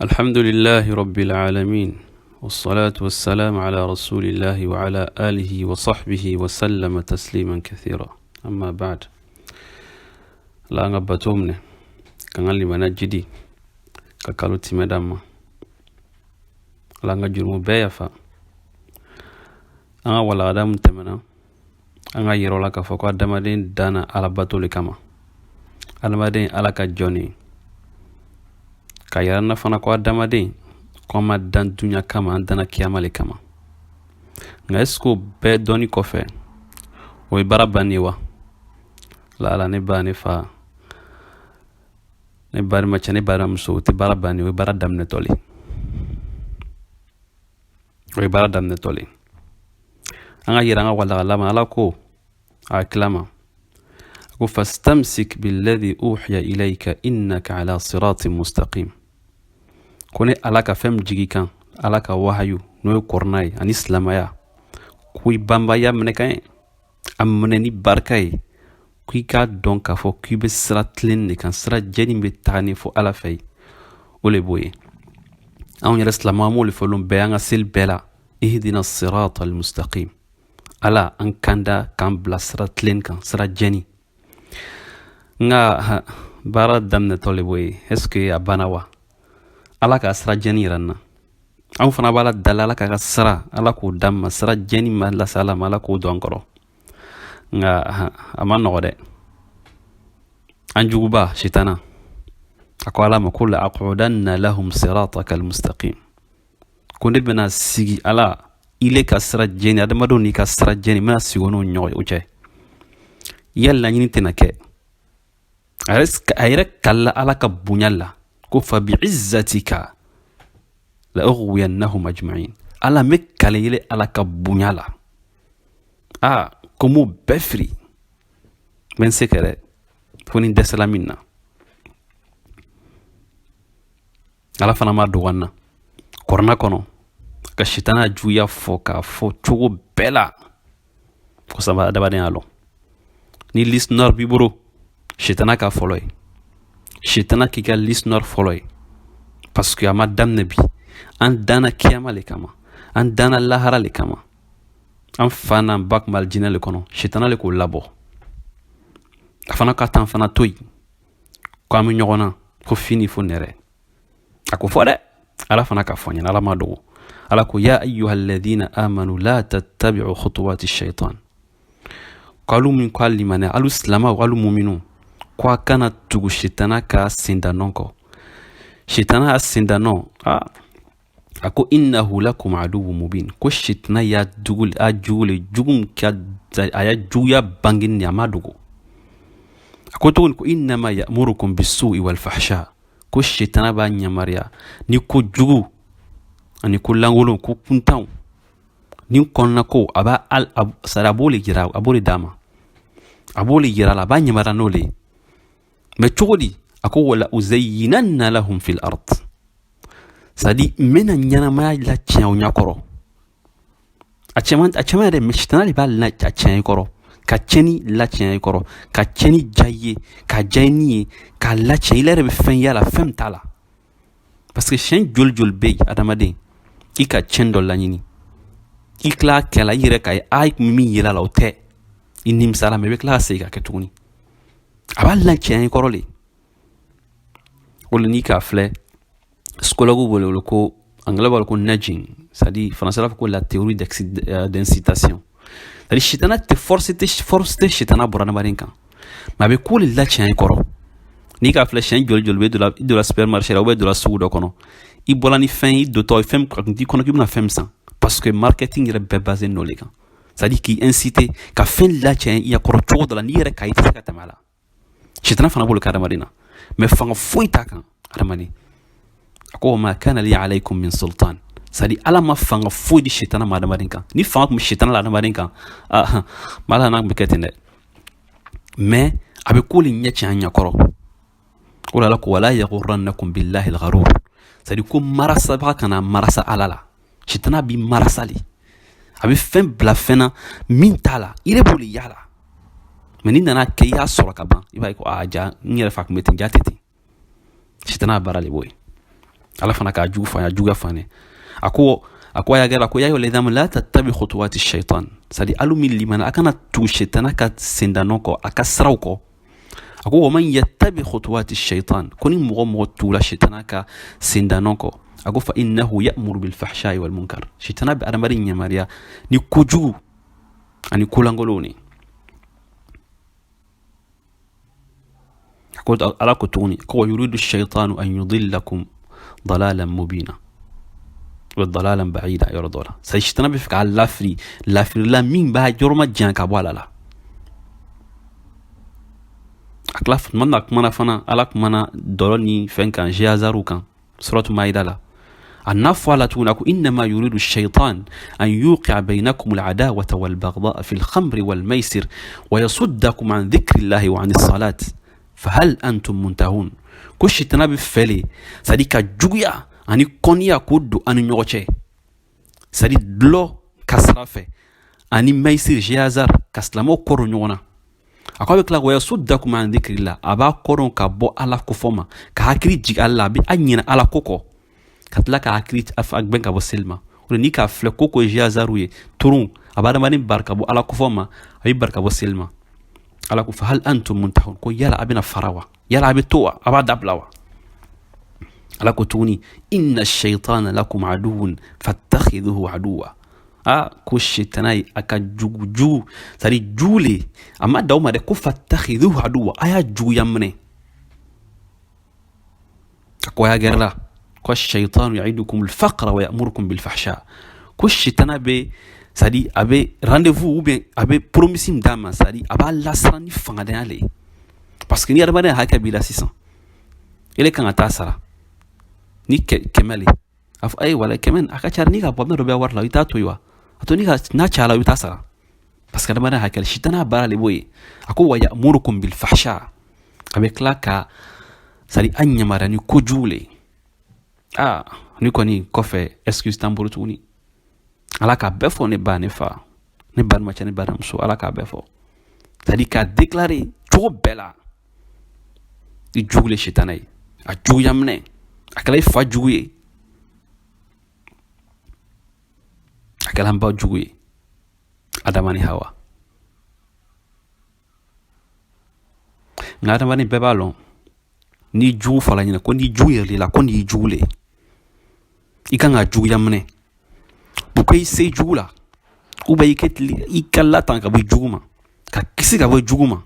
الحمد لله رب العالمين، والصلاة والسلام على رسول الله وعلى آله وصحبه وسلم تسليما كثيرا. أما بعد، la an ka bato minɛ, k'an ka limaniya jidi, ka kalo timɛ d'an ma. Ala an ka jurumu bɛɛ yafa. An ka walagada min tɛmɛna, an ka yira la k'a fɔ ko adamaden danna Ala bato le kama, adamaden Ala ka jɔn ye. Ka yira na fana ko adamaden ko an ma dan dunya kama, an danna kiyama le kama. Nka est ce que o bɛɛ dɔnni kɔfɛ, o ye baara banni ye wa? La ala, ne ba, ne fa, ne balimacɛ, ne balimamuso, o tɛ baara banni, o ye baara daminɛtɔ le, o ye baara daminɛtɔ le. An ka yira an ka walagala ma, Ala ko a kila ma, a ko: fastamsik billadhi uhiya ilayka innaka ala siratin mustaqim. Ko ne Ala ka fɛn min jigi kan, Ala ka wahayu, n'o ye kɔrɔna ye ani silamaya, ko i banbaya minɛ ka ɲɛ, a minɛ ni barika ye, ko i k'a dɔn k'a fɔ k'i bɛ sira tilen de kan, sira jɛni bɛ taga ni fo Ala fɛ yen, o le b'o ye. Anw yɛrɛ silamɛw, an b'o le fɔ lon bɛɛ, an ka seli bɛɛ la: ihdina sirata almustaqim. Ala an kanda k'an bila sira tilen kan, sira jɛni. Nka baara daminɛtɔ le b'o ye. Est ce que a banna wa? Ala ka sira jɛni yira n na. Anw fana b'Ala dala, Ala k'a ka sira, Ala k'o d'an ma, sira jɛni ma lase Ala ma, Ala k'o don an kɔrɔ. Nka a ma nɔgɔ dɛ. An juguba sitana a ko Ala ma ko la aqudanna lahum sirataka almustaqim, ko ne bɛna sigi Ala ile ka sira jɛni, adamadenw n'i ka sira jɛni, n bɛna sigi o n'o ɲɔgɔn o cɛ. I ya laɲini tɛna kɛ. A yɛrɛ kalila Ala ka bonya la ko fa bi'izzatika la ughwiyannahum ajma'in. Ala, n bɛ kale yele Ala ka bonya la, a ko m'o bɛɛ firi, n bɛ n se kɛ dɛ, fo ni dɛsɛla min na. Ala fana ma dogo an na kɔrɔna kɔnɔ ka sitana juguya fɔ k'a fɔ cogo bɛɛ la ko saba adamadenya lɔn. Ni liste noire b'i bolo, sitana ka fɔlɔ ye, sitana k'i ka liste noire fɔlɔ ye, parce que a ma daminɛ bi. An danna kiyama le kama, an danna lahara le kama. An fa n'an ba kun bɛ alijinɛ le kɔnɔ, sitana le k'o labɔ. A fana ka taa fana to yen ko an bɛ ɲɔgɔn na ko fini fo nɛrɛ. A ko fɔ dɛ, Ala fana ka fɔ ɲɛna, Ala ma dogo. Ala ko: ya ayyuha alladhina amanu la tattabi'u khutuwati shaitan. Ko alu min ko a limaniya, alu silamaw, alu muminu, ko a kana tugu sitana ka sendanɔ kɔ. Sitana y'a sendanɔ a a ko innahu lakum aduwwu mubin. Ko sitana y'a dugu, a jugu le, jugu min ka a y'a juguya bangeni ni a ma dogo. A ko tuguni ko innama ya'murukum bisu'i wal fahsha. Ko sitana b'a ɲamariya ni ko jugu ani ko lankolon, ko kuntanw ni kɔnɔna ko a b'a sari, a b'o le jira, a b'o le d'a ma, a b'o le yira la, a b'a ɲamariya n'o le ye. Mais cogo di? A ko wala uzayyinanna lahum fil ard, c'est à dire n bɛna ɲɛnamaya la tiɲɛ o ɲɛkɔrɔ. A cɛman, a cɛman yɛrɛ, mais sitana de b'a la a tiɲɛ i kɔrɔ, ka tiɲɛni la tiɲɛ i kɔrɔ, ka tiɲɛni diya i ye, ka diya i ni ye, k'a latiɲɛ. I yɛrɛ bɛ fɛn y'a la, fɛn min t'a la. Parce que siɲɛ joli joli bɛ yen, adamaden i ka tiɲɛ dɔ laɲini, i tila kɛ la, i yɛrɛ ka ye a kun min yira la, o tɛ, i nimisala, mais i bɛ tila ka segin ka kɛ tuguni. A b'a la tiɲɛ i kɔrɔ le. O le n'i k'a filɛ, psychologue b'o wele ko, anglais b'a ko nudging, c'est à dire français b'a fɔ ko la théorie d'incitation. C'est à dire sitana tɛ force, tɛ force tɛ sitana bɔra adamaden kan, mais a bɛ ko le latiɲɛ i kɔrɔ. N'i k'a filɛ, siɲɛ joli joli bɛ i donna supermarché la ou bien donna sugu dɔ kɔnɔ, i bɔra ni fɛn, i dontɔ fɛn a kun t'i kɔnɔ k'i bɛna fɛn min san, parce que marketing yɛrɛ bɛɛ basé n'o le kan, c'est à dire k'i inciter ka fɛn latiɲɛ i kɔrɔ cogo dɔ la, n'i yɛrɛ ka i tɛ se ka tɛmɛ a la. Sitana fana b'o le kɛ adamaden na, mais fanga foyi t'a kan adamaden. A ko ma kana li alaykum min sultan, c'est à dire Ala ma fanga foyi di sitana ma adamaden kan. Ni fanga tun bɛ sitana la adamaden kan, ah, mala n'a tun bɛ kɛ ten dɛ. Mais a bɛ ko le ɲɛ tiɲɛ an ɲɛkɔrɔ. O la, Ala ko wala yaghurrannakum billahi algharur, c'est à dire ko marasabaga kana marasa Ala la. Sitana b'i marasa le, a bɛ fɛn bila fɛn na min t'a la, i yɛrɛ b'o le y'a la. Mais n'i nana kɛ, i y'a sɔrɔ ka ban, i b'a ye ko aa, ja n yɛrɛ fa tun bɛ ten, ja tɛ ten. Sitana baara le b'o ye. Ala fana k'a jugu fɔ, a juguya fɔ an ye. A ko a y'a ko ya ayyuha alladhina la tattabi khutuwati shaitan, c'est à dire alu min limana, a kana tugu shaitana ka sendanɔ kɔ, a ka siraw kɔ. A ko wa man yattabi khutuwati shaitan, ko ni mɔgɔ mɔgɔ tugula shaitana ka sendanɔ kɔ, a ko fa innahu ya'muru bil fahsha'i wal munkar, shaitana bɛ adamaden yamaruya ni kojugu ani kolankolonw ni. A ko Ala ko tuguni ko wa yuridu shaitanu an yudillakum dalalan mubina wa dalalan ba'ida. Yɔrɔ dɔ la sa, sitana bɛ fɛ k'a lafili lafilila min b'a yɔrɔ ma janya ka bɔ Ala la. A tila tuma min na, kumana fana, Ala kumana dɔlɔ ni fɛn kan, jeu hasard kan, suratu Maida la. A n'a fɔ a la tuguni, a ko innama yuridu shaitan an yuqia bainakum al'adawata walbagdaa fi lkhamri walmaisir wa yasuddakum an dhikrillahi wa an salat fahal antum muntahun. Ko sitana bɛ fɛ le, c'est à dire ka juguya ani kɔniya k'o don an ni ɲɔgɔn cɛ, c'est à dire dɔlɔ ka sira fɛ ani maisir, jeu hasard, ka silamɛw kɔrɔ ɲɔgɔn na. A ko a bɛ tila wa yasuddakum an dhikrillah, a b'a kɔrɔ ka bɔ Ala kofɔ ma, ka hakili jigin Ala la, a bɛ a ɲinɛ Ala ko kɔ, ka tila ka hakili a gbɛn ka bɔ seli ma. O de n'i k'a filɛ ko jeu hasard ye turun, a bɛ adamaden bari ka bɔ Ala kofɔ ma, a bɛ bari ka bɔ seli ma. Ala ko fa hal antum muntahun, ko yala a bɛna fara wa? Yala a bɛ to wa? A b'a dabila wa? Ala ko tuguni inna shaitana lakum aduwwun fattakhidhuhu aduwwa. A ko sitana ye a ka jugu jugu, c'est à dire jugu le, a ma da o ma dɛ, ko fattakhidhuhu aduwwa, a y'a juguya minɛ. A ko a y'a gɛrɛ la ko shaitanu ya'idukum al-faqra wa ya'murukum bil fahsha. Ko sitana bɛ, c'est à dire a bɛ rendez-vous ou bien a bɛ promesse min d'a ma, c'est à dire a b'a lasiran ni fangadenya le ye, parce que ni adamadenya hakɛ b'i la sisan, ele kan ka taa sara ni 100 le, a fɔ ayi wala 100 a ka ca, ni ka bɔ a bɛna dɔ bɛ wari la, i t'a to yen wa? A to ni ka n'a cayara, i bɛ taa sara, parce que adamadenya hakɛ, sitana baara le b'o ye. A ko wa ya'murukum bil fahsha, a bɛ tila ka, c'est à dire an yamaruya ni kojugu le ye. Aa, ni kɔni kɔfɛ excuse t'an bolo tuguni. Ala k'a bɛɛ fɔ, ne ba, ne fa, ne balimacɛ, ne balimamuso, Ala k'a bɛɛ fɔ, c'est à dire k'a déclarer cogo bɛɛ la, i jugu le sitana ye, a juguya minɛ, a kɛra i fa jugu ye, a kɛra an ba jugu ye, Adama ni Hawa. Nka adamaden bɛɛ b'a lɔn, ni jugu fɔla ɲɛna ko ni jugu yɛrɛ la, ko nin y'i jugu le, i kan ka juguya minɛ pour que i se jugu la, ou bien i ka i ka latan ka bɔ jugu ma, ka kisi ka bɔ jugu ma.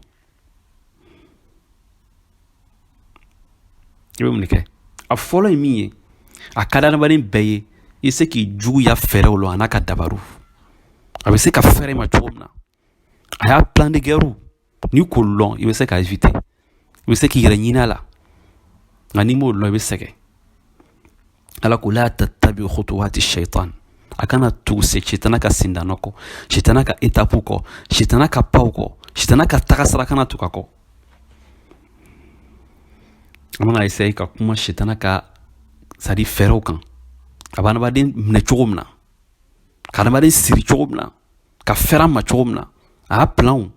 I bɛ mun de kɛ? A fɔlɔ ye min ye, a ka di adamaden bɛɛ ye i se k'i juguya fɛɛrɛw lɔn, a n'a ka dabaru, a bɛ se ka fɛɛrɛ ma cogo min na, a y'a plan de guerre, n'i k'o lɔn, i bɛ se k'a éviter, i bɛ se k'i yɛrɛ ɲini a la. Nka n'i m'o lɔn, i bɛ sɛgɛn. Ala ko la tattabi khutuwati shaitan, a kana tugu se sitana ka sendanɔ kɔ, sitana ka étape kɔ, sitana ka paw kɔ, sitana ka tagasira kana tugu a kɔ. An bɛna essayer ka kuma sitana ka, c'est à dire fɛɛrɛw kan, a bɛ adamaden minɛ cogo min na, ka adamaden siri cogo min na, ka fɛrɛ a ma cogo min na, a y'a planw,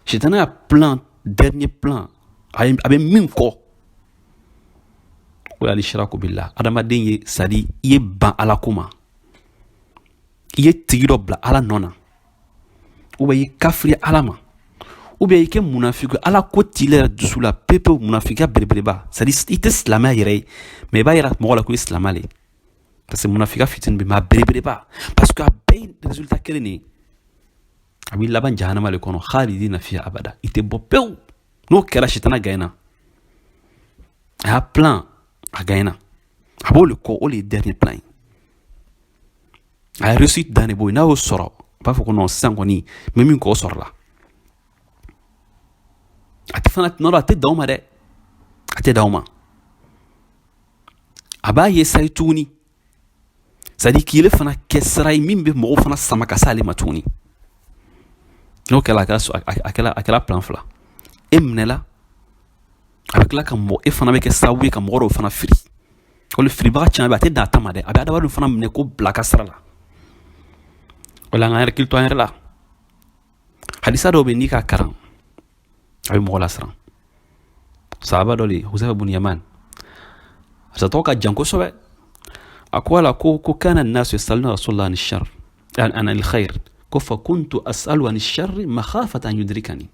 sitana y'a plan, dernier plan a bɛ min kɔ, o y'ale shiraku billah. Adamaden ye, c'est à dire i ye ban Ala ko ma, i ye tigi dɔ bila Ala nɔ na, ou bien i ye kafiri Ala ma, ou bien i kɛ munafiki, Ala ko t'i la yɛrɛ dusu la pewu pewu, munafikiya belebeleba, c'est à dire i tɛ silamɛya yɛrɛ ye, mais i b'a yira mɔgɔ la ko i ye silamɛ le, parce que munafikiya fitinin bɛ, mais a belebeleba, parce que a bɛɛ ye résultat kelen de ye, a b'i laban jahanama le kɔnɔ, khalidina fiha abada, i tɛ bɔ pewu. N'o kɛra, sitana gagnera, a y'a plan, a gagnera, a b'o le kɔ, o le ye dernier plan ye, a ye réussite dan de b'o ye. N'a y'o sɔrɔ, a b'a fɔ ko non, sisan kɔni n bɛ min kɔ, o sɔrɔla. A tɛ fana tuma dɔ, a tɛ dan o ma dɛ, a tɛ dan o ma, a b'a essayer tuguni, c'est à dire k'ile fana kɛ sira ye min bɛ mɔgɔw fana sama ka s'ale ma tuguni. N'o kɛra, a kɛra plan fila, e minɛla, a bɛ tila ka mɔgɔ, e fana bɛ kɛ sababu ye ka mɔgɔ dɔw fana firi. O le firibaga caman bɛ, a tɛ dan a ta ma dɛ, a bɛ adamadenw fana minɛ k'o bila a ka sira la. O la an ka hakili to an yɛrɛ la. Hadisa dɔw bɛ yen, n'i k'a kalan, a bɛ mɔgɔ lasiran. Sahaba dɔ le, Huzaifa bun Yaman, A tɔgɔ ka jan kosɛbɛ. A ko ala ko kana nasu yasaluna rasulullah an shar an alkhair, ko fa kuntu as'alu an sharri makhafata an yudrikani.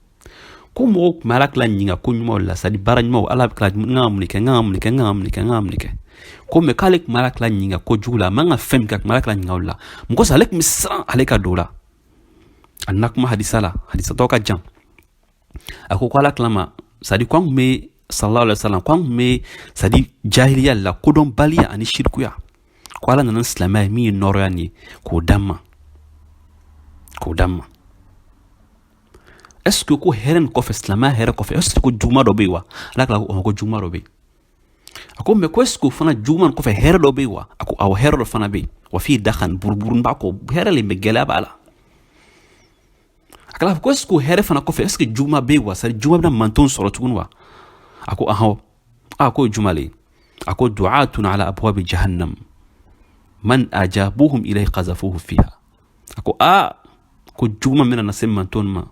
Ko mɔgɔw tun bɛ ala kila ɲininka ko ɲumanw la, c'est à dire baara ɲumanw, ala bɛ tila n ka mun de kɛ, n ka mun de kɛ, n ka mun de kɛ, n ka mun de kɛ. Ko mɛ k'ale tun bɛ ala kila ɲininka ko jugu la, a man ka fɛn min kɛ, a tun bɛ ala kila ɲininka o la. Mɔgɔ sa ale tun bɛ siran ale ka don o la. A nana kuma hadisa la, hadisa tɔ ka jan. A ko ala kila ma, c'est à dire ko an tun bɛ sallallahu alaihi wasallam, ko an tun bɛ c'est à dire jahiliya la, kodɔnbaliya ani shirikuya, ko ala nana silamɛya ye min ye nɔrɔya nin ye k'o d'an ma, k'o d'an ma. Est ce que ko hɛrɛ nin kɔfɛ, silamɛya hɛrɛ kɔfɛ, est ce que ko juguma dɔ bɛ yen wa? Ala kila ko ko juguma dɔ bɛ yen. A ko mɛ ko est ce que o fana juguma nin kɔfɛ hɛrɛ dɔ bɛ yen wa? A ko awɔ, hɛrɛ dɔ fana bɛ yen. Wa fi dakhan, buruburun b'a kɔ, hɛrɛ le mɛ gɛlɛya b'a la. A kila ko est ce que o hɛrɛ fana kɔfɛ, est ce que juguma bɛ yen wa? C'est à dire juguma bɛna manton sɔrɔ tuguni wa? A ko ahɔ. A ko juma le? A ko du'atun ala abwabi jahannam man ajabuhum ilayhi qazafuhu fiha. A ko a ko juguma bɛna na se manton ma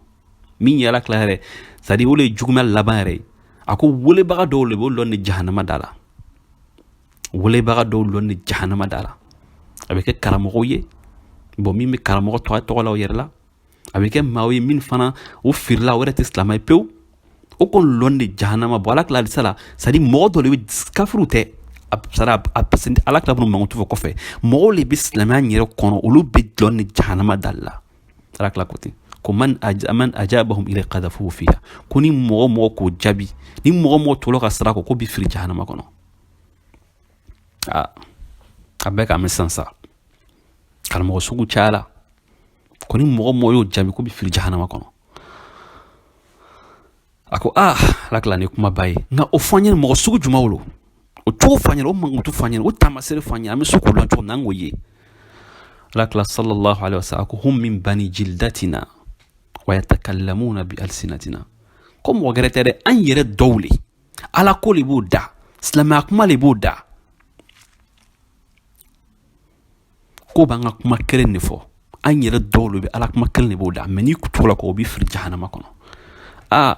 min ye ala kila yɛrɛ, c'est à dire o le ye juguma laban yɛrɛ ye. A ko welebaga dɔw le b'o lɔn ni jahanama da la, welebaga dɔw lɔn ni jahanama da la. A bɛ kɛ karamɔgɔw ye, bon min bɛ karamɔgɔ tɔgɔ la o yɛrɛ la, a bɛ kɛ maaw ye min fana o firila o yɛrɛ tɛ silamɛ ye pewu, o kɔni lɔn de jahanama. Bon ala kila alisa la, c'est à dire mɔgɔ dɔ de bɛ kafiriw tɛ, ala kila bɛna mankutu fɔ kɔfɛ, mɔgɔw le bɛ silamɛya yɛrɛ kɔnɔ, olu bɛ lɔn ni jahanama da la. Ala kila ko ten ko man ajabahum ila qadhafuhu fiha, ko ni mɔgɔ mɔgɔ k'o jaabi, ni mɔgɔ mɔgɔ tolo ka sira kɔ, ko bi firi jahanama kɔnɔ. A bɛɛ k'a mɛn sisan sa, karamɔgɔ sugu cayala, ko ni mɔgɔ mɔgɔ y'o jaabi ko bi firi jahanama kɔnɔ. A ko ala kila ni kumaba ye, nka o fɔ an ɲɛna mɔgɔ sugu jumɛn lo, o cogo fɔ an ɲɛna, o mankutu fɔ an ɲɛna, o taamasere fɔ an ɲɛna, an bɛ se k'o dɔn cogo min na, an k'o ye. Ala kila sallallahu alaihi wasallam a ko hum min bani jildatina wa yatakallamuna bi alsinatina. Ko mɔgɔ gɛrɛ tɛ dɛ, an yɛrɛ dɔw le, ala ko le b'o da, silamɛya kuma le b'o da, ko b'an ka kuma kelen de fɔ, an yɛrɛ dɔw le bɛ ala kuma kelen de b'o da, mɛ n'i tugula kɔ o b'i firi jahanama kɔnɔ.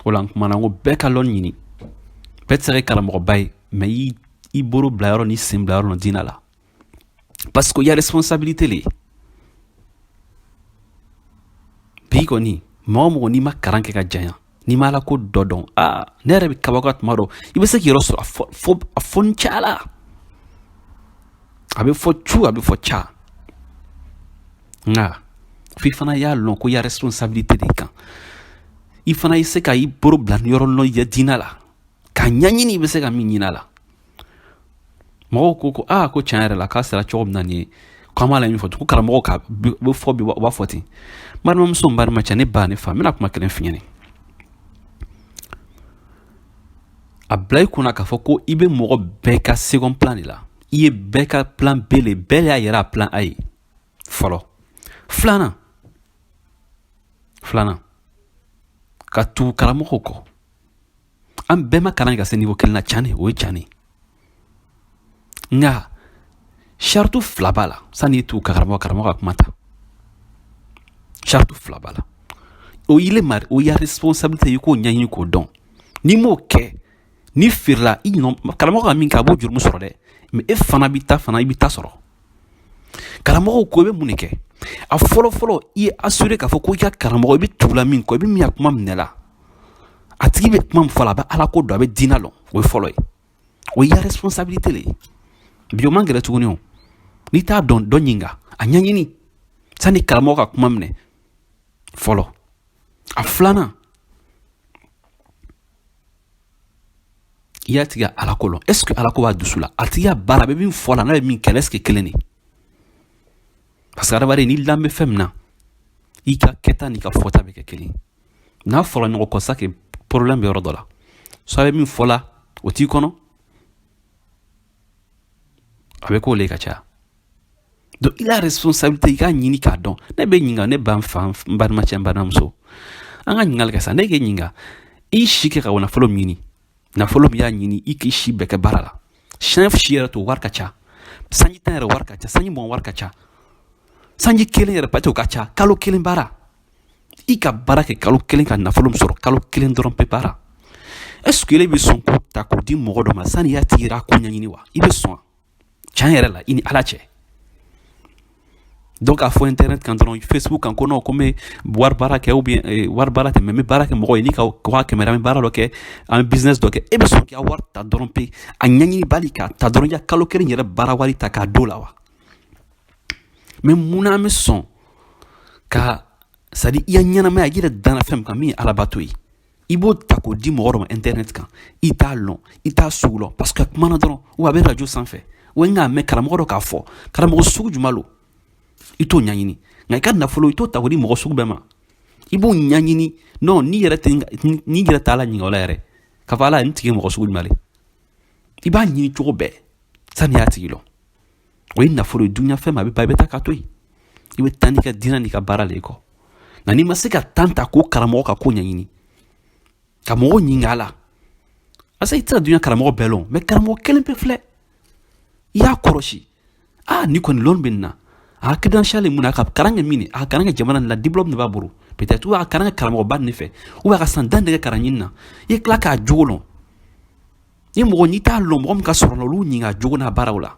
O la n kumana n ko bɛɛ ka lɔn ɲini, bɛɛ tɛ se ka kɛ karamɔgɔba ye, mɛ i bolo bila yɔrɔ n'i sen bila yɔrɔ diinɛ la, parce que i ya responsabilité le ye. Bi kɔni mɔgɔ mɔgɔ n'i ma kalan kɛ ka janya, n'i ma ala ko dɔ dɔn, ne yɛrɛ bɛ kabako tuma dɔ, i bɛ se k'i yɔrɔ sɔrɔ a fɔ ni caya la, a bɛ fɔ cu, a bɛ fɔ ca, nka f'i fana y'a lɔn ko i ya responsabilité de kan, i fana i se ka i bolo bila ni yɔrɔ lɔn i diinɛ la k'a ɲɛɲini, i bɛ se ka min ɲini a la. Mɔgɔw ko ko tiɲɛ yɛrɛ la k'a sera cogo min na nin ye, k'an b'a la min fɔ ko karamɔgɔw ka bɛ fɔ bi, u b'a fɔ ten. N balimamuso, n balimacɛ, ne ba, ne fa, n bɛna kuma kelen f'i ɲɛna. A bila i kunna k'a fɔ ko i bɛ mɔgɔ bɛɛ ka second plan de la, i ye bɛɛ ka plan B le, bɛɛ y'a yɛrɛ a plan A ye fɔlɔ. Filanan ka tugu karamɔgɔw kɔ, an bɛɛ ma kalan ka se niveau kelen na, can de, o ye can de. Nka saritu fila b'a la sanni i tugu karamɔgɔ ka kuma ta, saritu fila b'a la. O y'i ma, o y'a responsabilité ye k'o ɲɛɲini k'o dɔn. N'i m'o kɛ, n'i feerela i ɲinɔ karamɔgɔ ka min kɛ, a b'o jurumu sɔrɔ dɛ, mɛ e fana b'i ta fana, i b'i ta sɔrɔ. Karamɔgɔw ko i bɛ mun de kɛ? A fɔlɔ fɔlɔ, i ye assuré k'a fɔ ko i ka karamɔgɔ, i bɛ tugula min kɔ, i bɛ min ka kuma minɛ la, a tigi bɛ kuma min fɔ la, a bɛ ala ko dɔn, a bɛ diinɛ lɔn, o ye fɔlɔ ye. O y'i ka responsabilité le ye. Bi o man gɛlɛ tuguni, o n'i t'a dɔn, dɔ ɲininka, a ɲɛɲini sani karamɔgɔ ka kuma minɛ fɔlɔ. A filanan, i y'a tigi ala ko lɔn, est ce que ala ko b'a dusu la, a tigi y'a baara, a bɛ min fɔ la, n'a bɛ min kɛ, est ce que kelen de? Parce que adamaden n'i lamɛn fɛn min na, i ka kɛta n'i ka fɔta bɛ kɛ kelen. N'a fɔra ɲɔgɔn kɔ sa, que problème bɛ yɔrɔ dɔ la, soit a bɛ min fɔ la o t'i kɔnɔ, a bɛ k'o le ka caya. Donc i la responsabilité, i k'a ɲini k'a dɔn. Ne bɛ ɲininka, ne ba, n fa, n balimacɛ, n balimamuso, an ka ɲininkali kɛ sa. Ne k'e ɲininka, i si kɛ ka nafolo min ɲini, nafolo min y'a ɲini, i k'i si bɛɛ kɛ baara la, siɲɛ si yɛrɛ to wari ka ca, sanji 10 yɛrɛ wari ka ca, sanji 20 wari ka ca, sanji kelen yɛrɛ peut-être o ka ca, kalo kelen baara, i ka baara kɛ kalo kelen ka nafolo min sɔrɔ, kalo kelen dɔrɔn pe baara, Est ce que ele bɛ sɔn k'o ta k'o di mɔgɔ dɔ ma sani i y'a tigi yɛrɛ ko ɲɛɲini wa? I bɛ sɔn wa? Tiɲɛ yɛrɛ la, i ni Ala cɛ. Donc k'a fɔ internet kan dɔrɔn, Facebook kan, ko non, ko n bɛ wari baara kɛ, ou bien wari baara tɛ, mais n bɛ baara kɛ mɔgɔ ye ni ka 500, an bɛ baara dɔ kɛ, an bɛ business dɔ kɛ. E bɛ sɔn k'i ka wari ta dɔrɔn pe, a ɲɛɲini bali k'a ta dɔrɔn, i ka kalo kelen yɛrɛ baara wari ta k'a d'o la wa? Mais munna an bɛ sɔn ka, c'est à dire i ka ɲɛnamaya, i yɛrɛ danna fɛn min kan, min ye alabato ye, i b'o ta k'o di mɔgɔ dɔ ma internet kan? I t'a lɔn, i t'a sugu lɔn, parce que a kumana dɔrɔn, ou a bɛ radio sanfɛ, ou n k'a mɛn karamɔgɔ dɔ k'a fɔ. Karamɔgɔ sugu jumɛn lo? I t'o ɲɛɲini. Nka i ka nafolo, i t'o ta k'o di mɔgɔ sugu bɛɛ ma, i b'o ɲɛɲini. Non, n'i yɛrɛ tɛ, n'i yɛrɛ t'a la ɲininka o la yɛrɛ, k'a fɔ Ala, nin tigi ye mɔgɔ sugu jumɛn le? I b'a ɲini cogo bɛɛ sani y'a tigi lɔn. O ye nafolo ye, dunuya fɛn ma, a bɛ ban, i bɛ taa k'a to yen. I bɛ taa n'i ka diinɛ n'i ka baara le kɔ. Nka n'i ma se ka tan ta k'o karamɔgɔ ka ko ɲɛɲini, ka mɔgɔw ɲininka a la, parce que i tɛ se ka dunuya karamɔgɔ bɛɛ lɔn, mais karamɔgɔ kelen pe filɛ, i y'a kɔlɔsi, aa, ni kɔni lɔn bɛ nin na, a credential ye mun na, a ka kalan kɛ min, a ka kalan kɛ jamana nin la, diplôme de b'a bolo peut-être, ou a ka kalan kɛ karamɔgɔba nin fɛ, ou a ka san 10 de kɛ kalan ɲini na, i tila k'a jogo lɔn. Ni mɔgɔ n'i t'a lɔn, mɔgɔ min ka sɔrɔ la, olu ɲininka jogo n'a baaraw la.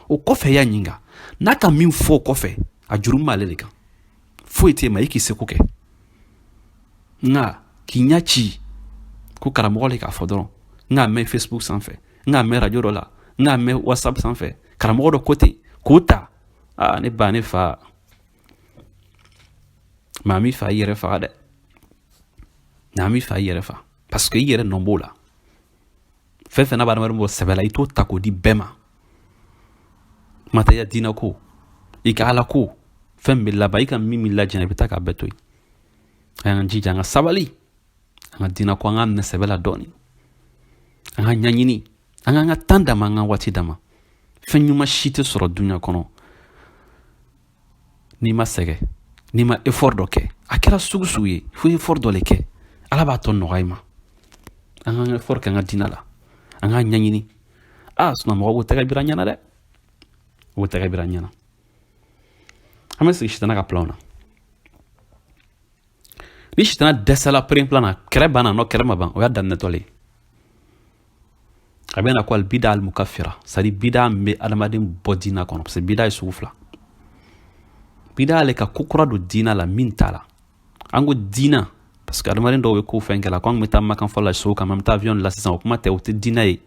O kɔfɛ, i y'a ɲininka, n'a ka min fɔ o kɔfɛ, a jurumu b'ale de kan, foyi t'e ma, i k'i seko kɛ. Nka k'i ɲɛ ci ko karamɔgɔ le k'a fɔ dɔrɔn, n k'a mɛn Facebook sanfɛ, n k'a mɛn radio dɔ la, n k'a mɛn WhatsApp sanfɛ, karamɔgɔ dɔ ko ten, k'o ta, aa, ne ba, ne fa, maa m'i fa, i yɛrɛ faga dɛ. Maa m'i fa, i yɛrɛ fa, parce que i yɛrɛ nɔ b'o la. Fɛn fɛn n'a bɛ adamaden bɔ sɛbɛ la, i t'o ta k'o di bɛɛ ma. Kuma tɛ i ka diinɛ ko, i ka Ala ko, fɛn bɛ laban, i ka min b'i lajɛnɛ, i bɛ taa k'a bɛɛ to yen. An y'an jija, an ka sabali, an ka diinɛ ko, an k'a minɛ sɛbɛ la dɔɔni, an ka ɲɛɲini, an k'an ka temps d'a ma, an ka waati d'a ma. Fɛn ɲuman si tɛ sɔrɔ dunuya kɔnɔ n'i ma sɛgɛn, n'i ma effort dɔ kɛ. A kɛra sugu sugu ye, fo effort dɔ le kɛ, Ala b'a tɔ nɔgɔya i ma. An k'an effort kɛ an ka diinɛ la, an k'a ɲɛɲini. Aa, sinon mɔgɔw b'o tɛgɛ bira ɲɛna dɛ, u b'o tɛgɛ bira ɲɛna. An bɛ sigi sitana ka plan na. Ni sitana dɛsɛla premier plan na, kɛrɛ banna nɔ, kɛrɛ ma ban, o y'a daminɛtɔ le ye. A bɛ na ko al bida al mukaffira, c'est à dire bida min bɛ adamaden bɔ diina kɔnɔ, parce que bida ye sugu fila. Bida ale ka ko kura don diina la min t'a la. An ko diina parce que adamaden dɔw bɛ ko fɛn kɛ la, ko an bɛ taa Makan fɔlɔ la so kama, an bɛ taa avion la sisan. O kuma tɛ, o tɛ diina ye.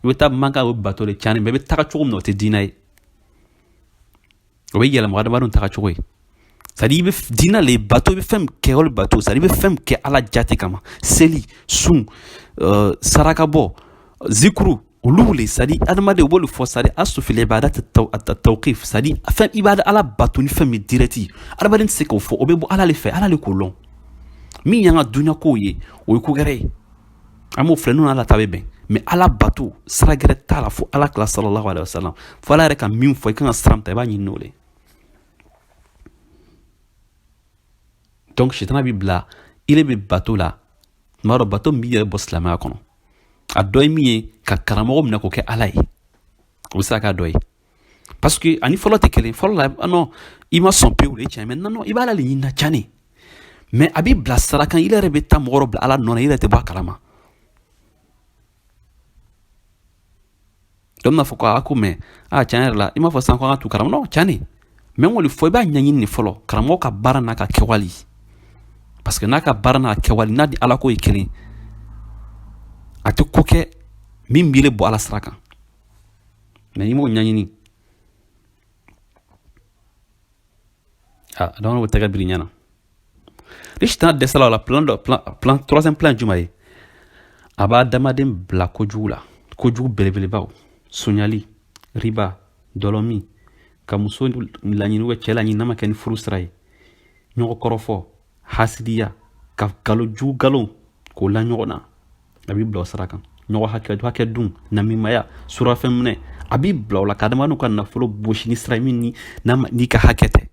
I bɛ taa Makan, o bɛ bato de cani, mais i bɛ taga cogo min na, o tɛ diina ye. O bɛ yɛlɛma adamadenw taga cogo ye. C'est à dire i bɛ diina le bato, i bɛ fɛn min kɛ, o le bato. C'est à dire i bɛ fɛn min kɛ Ala jate kama, seli, sun, saraka bɔ, zikuru, olu le. C'est à dire adamaden, u b'olu fɔ, c'est à dire asu fil ibadat tawqif, c'est à dire fɛn i b'a Ala bato ni fɛn min direct, adamaden tɛ se k'o fɔ, o bɛ bɔ Ala le fɛ, Ala le k'o lɔn. Min y'an ka dunuya kow ye, o ye ko wɛrɛ ye, an b'o filɛ n'o Ala ta bɛ bɛn. Mais Ala bato, sira gɛrɛ t'a la fo Ala kila sallallahu alaihi wasallam, fo Ala yɛrɛ ka min fɔ, i kan ka sira min ta, i b'a ɲini n'o le. Donc sitana b'i bila ile bɛ bato la tuma dɔ, bato min b'i yɛrɛ bɔ silamɛya kɔnɔ. A dɔ ye min ye, ka karamɔgɔ minɛ k'o kɛ Ala ye, o bɛ se ka k'a dɔ ye, parce que ani fɔlɔ tɛ kelen. Fɔlɔ la, non, i ma sɔn pewu, o ye tiɲɛ, mais non, i b'a la le ɲini na cani, mais a b'i bila sira kan, i yɛrɛ bɛ taa mɔgɔ dɔ bila Ala nɔ na, i yɛrɛ tɛ bɔ a kalama. Dɔ bɛna fɔ ko a ko, mais a tiɲɛ yɛrɛ la, i m'a fɔ sisan ko an ka tu karamɔgɔ non cani, mais n kɔni fɔ i b'a ɲɛɲini nin fɔlɔ, karamɔgɔ ka baara n'a ka kɛwale, parce que n'a ka baara n'a kɛwale n'a di Ala ko ye kelen, a tɛ ko kɛ min b'i bɔ Ala sira kan. Mais n'i m'o ɲɛɲini, a adamadenw bɛ tɛgɛ biri ɲɛna. Ni sitana dɛsɛla o la, plan dɔ, plan troisième plan jumɛn ye? A b'a adamaden bila kojugu la, kojugu belebelebaw, sonyali, riba, dɔlɔmin, ka muso laɲini ou cɛ laɲini n'a ma kɛ ni furu sira ye, ɲɔgɔn kɔrɔfɔ, hasidiya, ka nkalon jugu nkalon k'o la ɲɔgɔn na, a b'i bila o sira kan. Ɲɔgɔn hakɛ dun, namimaya, surafɛn minɛ, a b'i bila o la, ka adamadenw ka nafolo bosi ni sira min ni n'i ka hakɛ tɛ,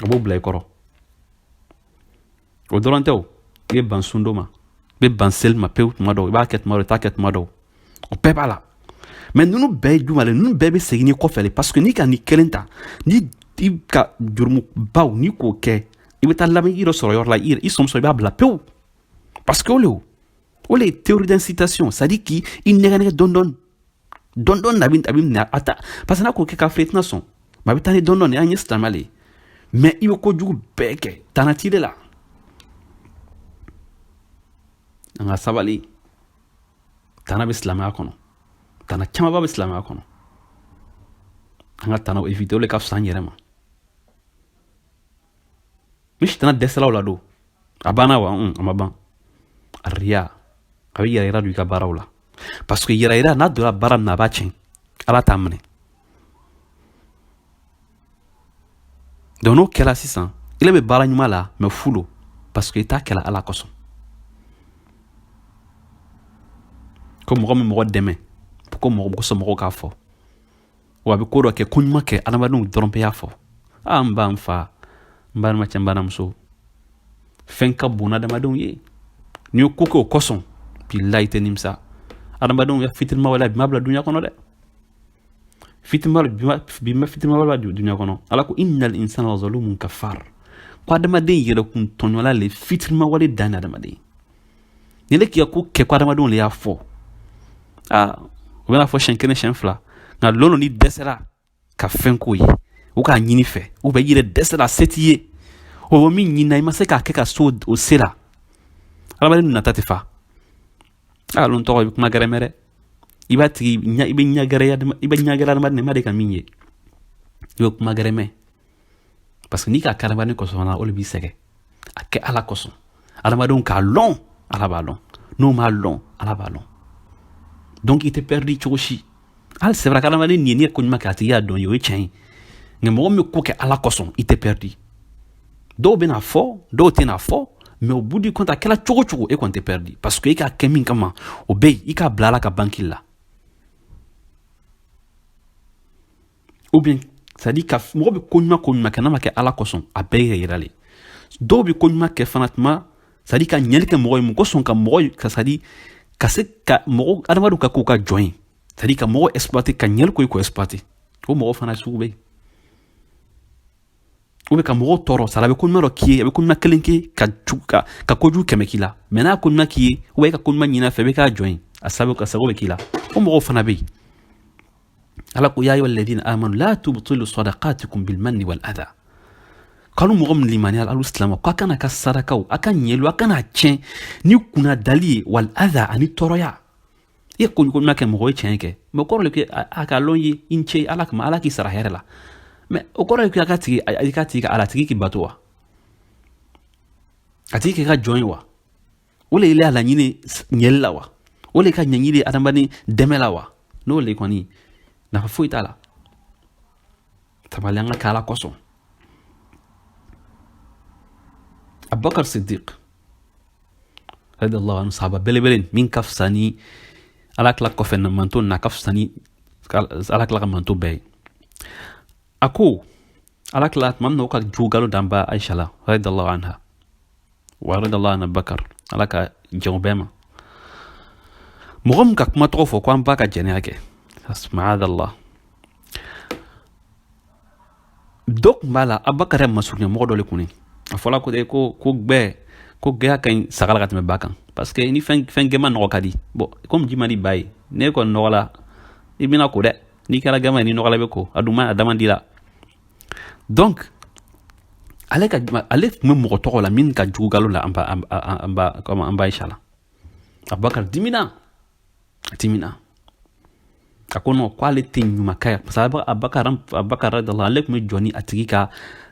a b'o bila i kɔrɔ. O dɔrɔn tɛ, o i bɛ ban sundo ma, i bɛ ban seli ma pewu tuma dɔw, i b'a kɛ tuma dɔw, i t'a kɛ tuma dɔw, o bɛɛ b'a la. Mais ninnu bɛɛ ye jumɛn ye? Ninnu bɛɛ bɛ segin n'i kɔfɛ de, parce que n'i ka nin kelen ta, ni i ka jurumubaw n'i k'o kɛ, i bɛ taa laban i yɛrɛ sɔrɔ yɔrɔ la, i sɔmi sɔrɔ i b'a bila pewu, parce que o le o O le ye théorie d'incitation, c'est à dire k'i nɛgɛ nɛgɛ dɔɔni dɔɔni dɔɔni dɔɔni, a bɛ minɛ a ta, parce que n'a ko kɛ k'a filɛ, i tɛna sɔn, mais a bɛ taa ni dɔɔni dɔɔni. An ye silamɛ le ye, mais i bɛ kojugu bɛɛ kɛ, tana t'i de la. An ka sabali, tana bɛ silamɛya kɔnɔ, tana camanba bɛ silamɛya kɔnɔ. An ka tanaw éviter, o de ka fisa an yɛrɛ ma. Ni sitana dɛsɛla o la don, a banna wa? A ma ban. Riya, a bɛ yɛrɛ yira don i ka baaraw la, parce que yɛrɛ yira n'a donna baara min na, a b'a tiɲɛ, Ala t'a minɛ. Donc n'o kɛra sisan, i bɛ baara ɲuman la, mais fu lo, parce que i t'a kɛla Ala kosɔn. Ko mɔgɔ min mɔgɔ dɛmɛ ko mɔgɔ kosɔn, mɔgɔw k'a fɔ, wa a bɛ ko dɔ kɛ, ko ɲuman kɛ, adamadenw dɔrɔn bɛɛ y'a fɔ. Aa, n ba, n fa, n balimacɛ, n balimamuso, fɛn ka bon adamadenw ye. N'i ye ko kɛ o kosɔn, bilahi, i tɛ nimisa. Adamadenw ya fitirima wale, a bi ma bila duɲa kɔnɔ dɛ. Fitirima bi ma, fitirima wale duɲa kɔnɔ. Ala ko innal insana la zalumun kafar, ko adamaden yɛrɛkun tɔɲɔla le, fitirima wale dan ni adamaden. Ni ne k'i ka ko kɛ ko adamadenw le y'a fɔ, aa, o bɛna fɔ siɲɛ kelen, siɲɛ fila, nka lon dɔ n'i dɛsɛra ka fɛn k'o ye, u k'a ɲini fɛ, u bɛ i yɛrɛ dɛsɛra, se t'i ye, o bɛ min ɲini na, i ma se k'a kɛ ka so o se la, adamaden nata tɛ fa. A lon tɔgɔ i bɛ kuma gɛrɛ mɛn dɛ, i b'a tigi i bɛ ɲɛ gɛrɛ, i bɛ ɲɛ gɛrɛ adamaden, ma de ka min ye, i bɛ kuma gɛrɛ mɛn, parce que n'i k'a kɛ adamaden kosɔn na, o de b'i sɛgɛn. A kɛ Ala kosɔn, adamadenw k'a lɔn, Ala b'a lɔn, n'o m'a lɔn, Ala b'a lɔn. Donc i tɛ perdu cogo si. Hali c'est vrai qu'adamaden nin ye, n'i ye ko ɲuman kɛ, a tigi y'a dɔn ye, o ye tiɲɛ ye, nka mɔgɔ min bɛ ko kɛ Ala kosɔn, i tɛ perdu. Dɔw bɛna fɔ, dɔw tɛna fɔ, mais au bout du compte, a kɛra cogo cogo, e kɔni tɛ perdu, parce que e k'a kɛ min kama, o bɛ yen, i k'a bila Ala ka banki la. Ou bien, c'est à dire ka mɔgɔ bɛ ko ɲuman, ko ɲuman kɛ, n'a ma kɛ Ala kosɔn, a bɛɛ yɛrɛ yira le. Dɔw bɛ ko ɲuman kɛ fana tuma, c'est à dire ka ɲɛli kɛ mɔgɔ ye mun kosɔn, ka mɔgɔ ka, c'est à dire ka se ka mɔgɔ adamadenw ka k'u ka jɔn ye, c'est à dire ka mɔgɔ exploiter, ka ɲɛli ko i k'o exploiter, o mɔgɔ fana sugu bɛ yen. Ou bien ka mɔgɔw tɔɔrɔ, sara a bɛ ko ɲuman dɔ k'i ye, a bɛ ko ɲuman kelen kɛ ka kojugu kɛmɛ k'i la, mais n'a ko ɲuman k'i ye, ou bien e ka ko ɲuman ɲini a fɛ, i bɛ k'a jɔn ye, a sago ka sago bɛ k'i la, o mɔgɔw fana bɛ yen. Ala ko ya ayyuha alladhina amanu la tubtilu sadaqatikum bil manni wal adha, k'alu mɔgɔ min limaniya, alu silama, k'a kana ka sarakaw, a ka ɲɛlu, a kana tiɲɛ ni kunnadali ye, wal adha, ani tɔɔrɔya. I ye ko ɲuman kɛ mɔgɔ ye, tiɲɛ kɛ, mais o kɔrɔ le ko a ka lɔn ye, i ni ce Ala kama, Ala k'i sara hɛrɛ la, mais o kɔrɔ ye ko a ka tigi, i ka tigi ka ala tigi k'i bato wa, a tigi k'i ka jɔn ye wa, o le ye a laɲini ɲɛli la wa, o le ka ɲɛɲini adamaden dɛmɛ la wa? N'o le kɔni, nafa foyi t'a la. Sabali, an ka kɛ Ala kosɔn. Abubakar Siddiq radiyallahu anhu, sahaba belebele min ka fisa ni Ala kila kɔfɛ na manto na ka fisa ni Ala kila ka manto bɛɛ ye, a ko Ala kila tuma min na o ka jugu galo dan ba Aisha la radiyallahu anha wa radiyallahu anha Bakar, Ala ka jɛn bɛɛ ma, mɔgɔ min ka kuma tɔgɔ fɔ ko an ba ka jɛnɛya kɛ, maadallah, dɔ tun b'a la Abubakar yɛrɛ masurunya mɔgɔ dɔ le kun a fɔla ko ko gbɛ ko gɛya ka ɲi saga la ka tɛmɛ ba kan, parce que ni fɛn fɛn gɛma nɔgɔ ka di. Bon, komi ji man di ba ye, n'e kɔni nɔgɔ la, i bɛna ko dɛ, n'i kɛra gɛma ye, ni nɔgɔ la, i bɛ ko a dun ma, a da man di la. Donc ale ka ale tun bɛ mɔgɔ tɔgɔ la min ka jugu galo la an ba an ba comme an ba Aisha la. Abubakar dimina, a dimina, a ko non, k'ale tɛ ɲuman kɛ, parce que Abubakar radiyallahu, ale tun bɛ jɔ ni a tigi ka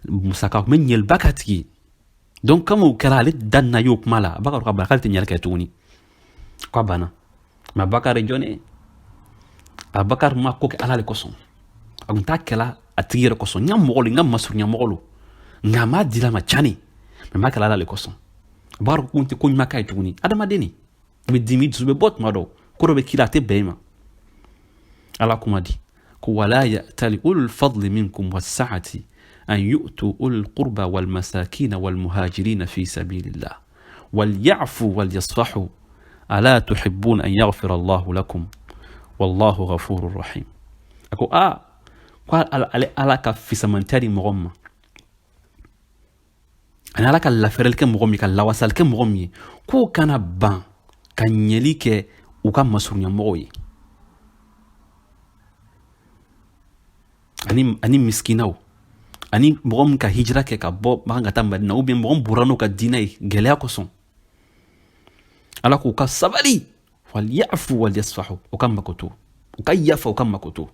musaka, tun bɛ ɲɛliba k'a tigi. Donc comme o kɛra, ale da na y'o kuma la, Abubakar ka bila k'ale tɛ ɲɛli kɛ tuguni, k'a banna. Mais Abubakar ye jɔn ye? Abubakar ma ko kɛ Ala le kosɔn, a tun t'a kɛla a tigi yɛrɛ kosɔn. N ka mɔgɔ lo, n ka masurunya mɔgɔ lo, nka a m'a dila ma cani, mais m'a kɛla Ala le kosɔn. Abubakar ko n tɛ ko ɲuman k'a ye tuguni. Adamaden ni i bɛ dimi, dusu bɛ bɔ tuma dɔw, ko dɔ bɛ k'i la, a tɛ bɛn i ma. Ala kuma di ko wala ya'tali ulul fadli minkum was-sa'ati an yu'tu ulul qurba wal masakin wal muhajirin fi sabilillah wal ya'fu wal yasfahu ala tuhibbun an yaghfira Allahu lakum wallahu ghafurur rahim. A ko a ko ale Ala ka fisamantiya di mɔgɔ ma, ani Ala ka lafɛrɛli kɛ mɔgɔ min, ka lawasali kɛ mɔgɔ min ye, k'o kana ban Ka ɲɛli kɛ u ka masurunyamɔgɔw ye ani misikinaw ani mɔgɔ min ka hijira kɛ ka bɔ Makan ka taa Madina, ou bien mɔgɔ min bɔra n'u ka diinɛ ye gɛlɛya kosɔn. Ala k'u ka sabali, waliyafu waliyasfahu, u ka makoto, u ka yafa, u ka makoto.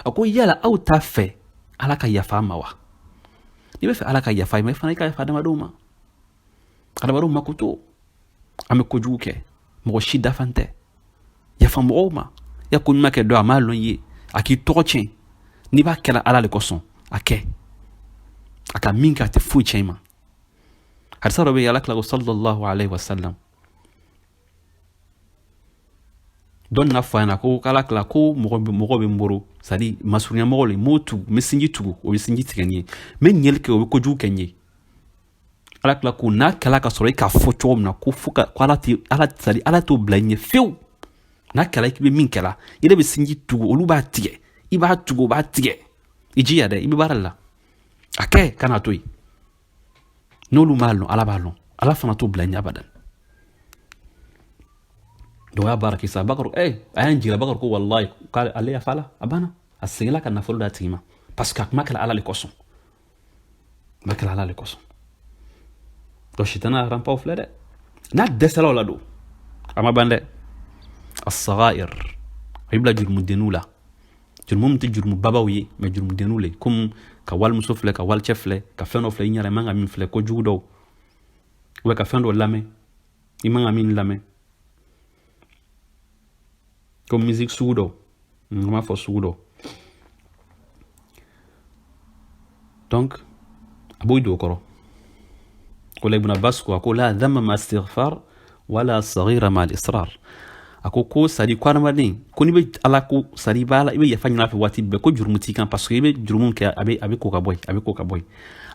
A ko yala aw t'a fɛ Ala ka yafa a ma wa? N'i bɛ fɛ Ala ka yafa i ma, i fana i ka yafa adamadenw ma. Adamadenw makoto, an bɛ kojugu kɛ, mɔgɔ si dafan tɛ. Yafa mɔgɔw ma. I ya ko ɲuman kɛ dɔ, a m'a lɔn i ye, a k'i tɔgɔ tiɲɛ. N'i b'a kɛla Ala de kosɔn, a kɛ. A ka min kɛ, a tɛ foyi tiɲɛ i ma. Hadisa dɔ bɛ yen, Ala kira ko sallallahu alaihi wasallam, dɔ nana fɔ a ɲɛna ko Ala kira ko mɔgɔ bɛ n bolo, c'est à dire masurunya mɔgɔ le, n b'o tugu, n bɛ sinji tugu, o bɛ sinji tigɛ n ye, n bɛ ɲɛli kɛ, o bɛ kojugu kɛ n ye. Ala kira ko n'a kɛla ka sɔrɔ i k'a fɔ cogo min na, ko fo ka ko Ala tɛ Ala, c'est à dire Ala t'o bila i ɲɛ fewu. N'a kɛla k'i bɛ min kɛla, i yɛrɛ bɛ sinji tugu, olu b'a tigɛ, i b'a tugu, o b'a tigɛ, i jija dɛ, i bɛ baara la, a kɛ, kana to yen. N'olu m'a lɔn, Ala b'a lɔn. Ala fana t'o bila i ɲɛ abadan. Donc y'a baara kɛ sa. Bakari a y'an jira. Bakari ko wallahi k'ale ale yafa la, a banna, a seginna ka nafolo d'a tigi ma, parce que a kuma kɛla Ala le kosɔn, kuma kɛla Ala le kosɔn. Donc sitana rampaw filɛ dɛ, n'a dɛsɛla o la don, a ma ban dɛ. Asagair, a b'i bila jurumudenninw la, jurumu min tɛ jurumu babaw ye, mais jurumudenninw le, komi ka walimuso filɛ, ka walicɛ filɛ, ka fɛn dɔ filɛ i ɲɛna i man ka min filɛ, kojugu dɔw, ou ka fɛn dɔ lamɛn i man ka min lamɛn, ko musique sugu dɔw, n b'a fɔ sugu dɔw. Donc a b'o don o kɔrɔ. O la Ibn Abbas ko, a ko la dhanba ma istighfar wala saghira ma al-israr. A ko c'est à dire ko adamaden ko n'i bɛ Ala ko, c'est à dire i b'a la, i bɛ yafa ɲini a fɛ waati bɛɛ, ko jurumu t'i kan, parce que i bɛ jurumu kɛ, a bɛ ko ka bɔ yen, a bɛ ko ka bɔ yen.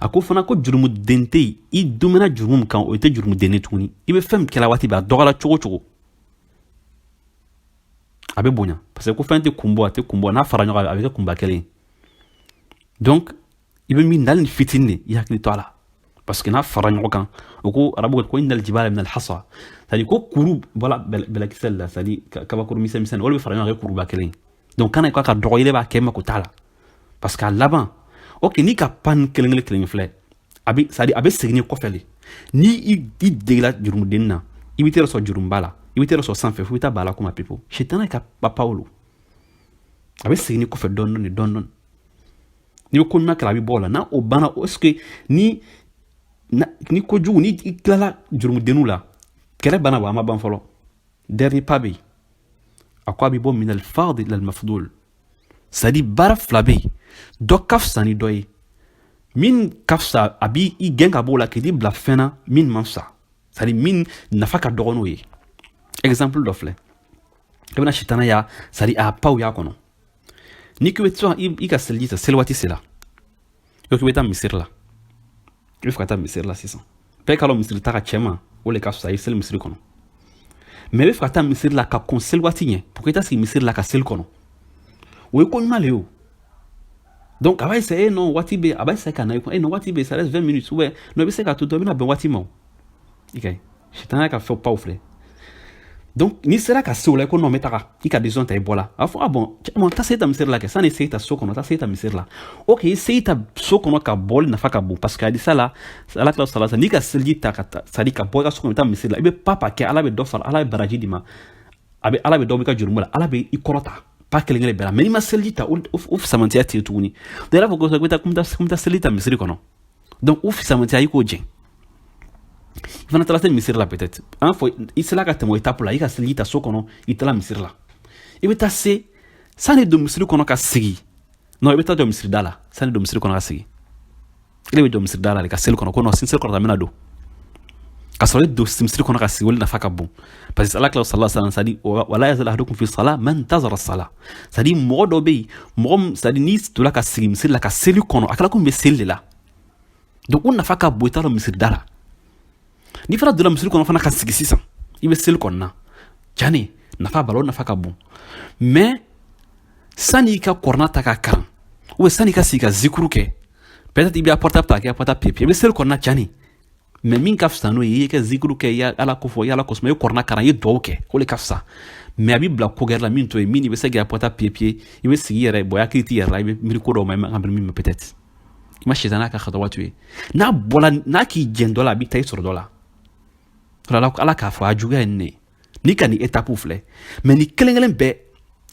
A ko fana ko jurumu den tɛ yen, i dumuna jurumu min kan, o tɛ jurumu den ye tuguni. I bɛ fɛn min kɛla waati bɛɛ, a dɔgɔyara cogo o cogo, a bɛ bonya, parce que ko fɛn tɛ kun bɔ, a tɛ kun bɔ, n'a fara ɲɔgɔn kan, a bɛ kɛ kunba kelen ye. Donc i bɛ min nali ni fitinin de, i hakili to a la, parce que n'a fara ɲɔgɔn kan, o ko arabu ko innal jibala min alhasa, c'est à dire ko kuru bɔla bɛlɛkisɛ la, c'est à dire kabakuru misɛn misɛn, olu bɛ fara ɲɔgɔn kan kɛ kuruba kelen. Donc kana k'a ka dɔgɔ, i b'a kɛ, mako t'a la, parce que a laban, ok, n'i ka pan kelen kelen kelen filɛ, a bɛ, c'est à dire a bɛ segin kɔfɛ de. Ni i degela jurumudennin na, i bɛ t'i sɔrɔ jurumuba la, i bɛ t'i sɔrɔ sanfɛ fo i bɛ taa ba la kuma pewu. Sitana ka papaw a bɛ segin kɔfɛ dɔɔnin dɔɔnin dɔɔnin dɔɔnin. N'i bɛ ko ɲuman kɛ, a bɛ bɔ o la. N'a o banna, est ce que ni kojugu, ni i tilala jurumudenninw la, kɛlɛ banna wa? A ma ban fɔlɔ, dernier pas bɛ yen. A ko a bɛ bɔ min al fadil ila al mafdul, c'est à dire baara fila bɛ yen, dɔ ka fisa ni dɔ ye. Min ka fisa, a b'i gɛn ka bɔ o la k'i bila fɛn na min man fisa, c'est à dire min nafa ka dɔgɔ n'o ye. Exemple dɔ filɛ, i bɛna sitana ya, c'est à dire a paw y'a kɔnɔ. N'i ko i bɛ i ka seliji ta, seli waati sera, i ko k'i bɛ taa misiri la, i bɛ fɛ ka taa misiri la sisan. Bɛɛ k'a dɔn misiri ta ka cɛ ma, o le ka fisa i seli misiri kɔnɔ. Mais i bɛ fɛ ka taa misiri la ka kɔn seli waati ɲɛ, pour que i ta sigi misiri la ka seli kɔnɔ, o ye ko ɲuman le ye o. Donc a b'a essayer, non, waati bɛ, a b'a essayer ka na i kun, eh non, waati bɛ, ça reste 20 minutes, ou bien non, i bɛ se k'a to dɔn, i bɛna bɛn waati ma o. I ka ye sitana ka fɛn paw filɛ. Donc n'i sera ka se o la, i ko non, n bɛ taga, i ka décision ta, i bɔla, a fɔ ah bon, bon, taa se ta misiri la kɛ, sanni se ta so kɔnɔ, taa se ta misiri la. Ok, i se ta so kɔnɔ ka bɔli nafa ka bon, parce que hadisa la, Ala kira sala, n'i ka seliji ta ka taa, c'est à dire ka bɔ i ka so kɔnɔ, i bɛ taa misiri la, i bɛ pa kɛ, Ala bɛ dɔ fara, Ala bɛ baraji d'i ma, a bɛ Ala bɛ dɔ bɔ i ka jurumu la, Ala bɛ i kɔrɔta pa kelen kelen bɛɛ la. Mais n'i ma seliji ta, o fisamantiya tɛ yen tuguni. Donc i b'a fɔ ko i bɛ taa, n bɛ taa seliji ta misiri kɔnɔ. Donc o fisamantiya, i k'o jɛn. I fana taara se misiri la, peut-être an fɔ i sera ka tɛmɛ o étape la, i ka seliji ta so kɔnɔ, i taara misiri la, i bɛ taa se sani don misiri kɔnɔ ka sigi, non, i bɛ taa jɔ misiri da la. Sani don misiri kɔnɔ ka sigi, i bɛ jɔ misiri da la de ka seli kɔnɔ, ko non, seli kɔnɔ, n bɛna don ka sɔrɔ i don misiri kɔnɔ ka sigi, o nafa ka bon, parce que Ala kira sallallahu alaihi wasallam, c'est à dire wala yazal ahadukum fi salah man intazara salah, c'est à dire mɔgɔ dɔ bɛ yen, mɔgɔ min, c'est à dire n'i donna ka sigi misiri la ka seli kɔnɔ, a kɛra komi bɛ seli de la. Donc o nafa ka bon, i t'a dɔn misiri da la. N'i fana donna misiri kɔnɔ fana ka sigi sisan, i bɛ seli kɔnɔna jani, nafa b'a la, o nafa ka bon. Mais sani i ka kɔrɔna ta ka kalan, ou sani i ka sigi ka zikuru kɛ, peut-être i bɛ portable ta, k'i ka portable piye, i bɛ seli kɔnɔna jani. Mais min ka fisa n'o ye, i ye kɛ zikiru kɛ, i ye Ala ko fɔ, i ye Ala kosuma, i ye kɔrɔna karan, i ye duwawu kɛ, o le ka fisa. Mais a b'i bila ko gɛrɛ la min t'o ye, min i bɛ se k'i pɔta piye piye, i bɛ sigi yɛrɛ bɔ, hakili t'i yɛrɛ la, i bɛ miiri ko dɔw ma, i man kan miiri min ma peut-être. I ma sitana ka xatawaatu ye, n'a bɔla, n'a k'i jɛn dɔ la, a b'i ta i sɔrɔ dɔ la. Ala k'a fɔ a juguya ye nin ne ye. N'i ka nin étape filɛ, mais ni kelen kelen bɛɛ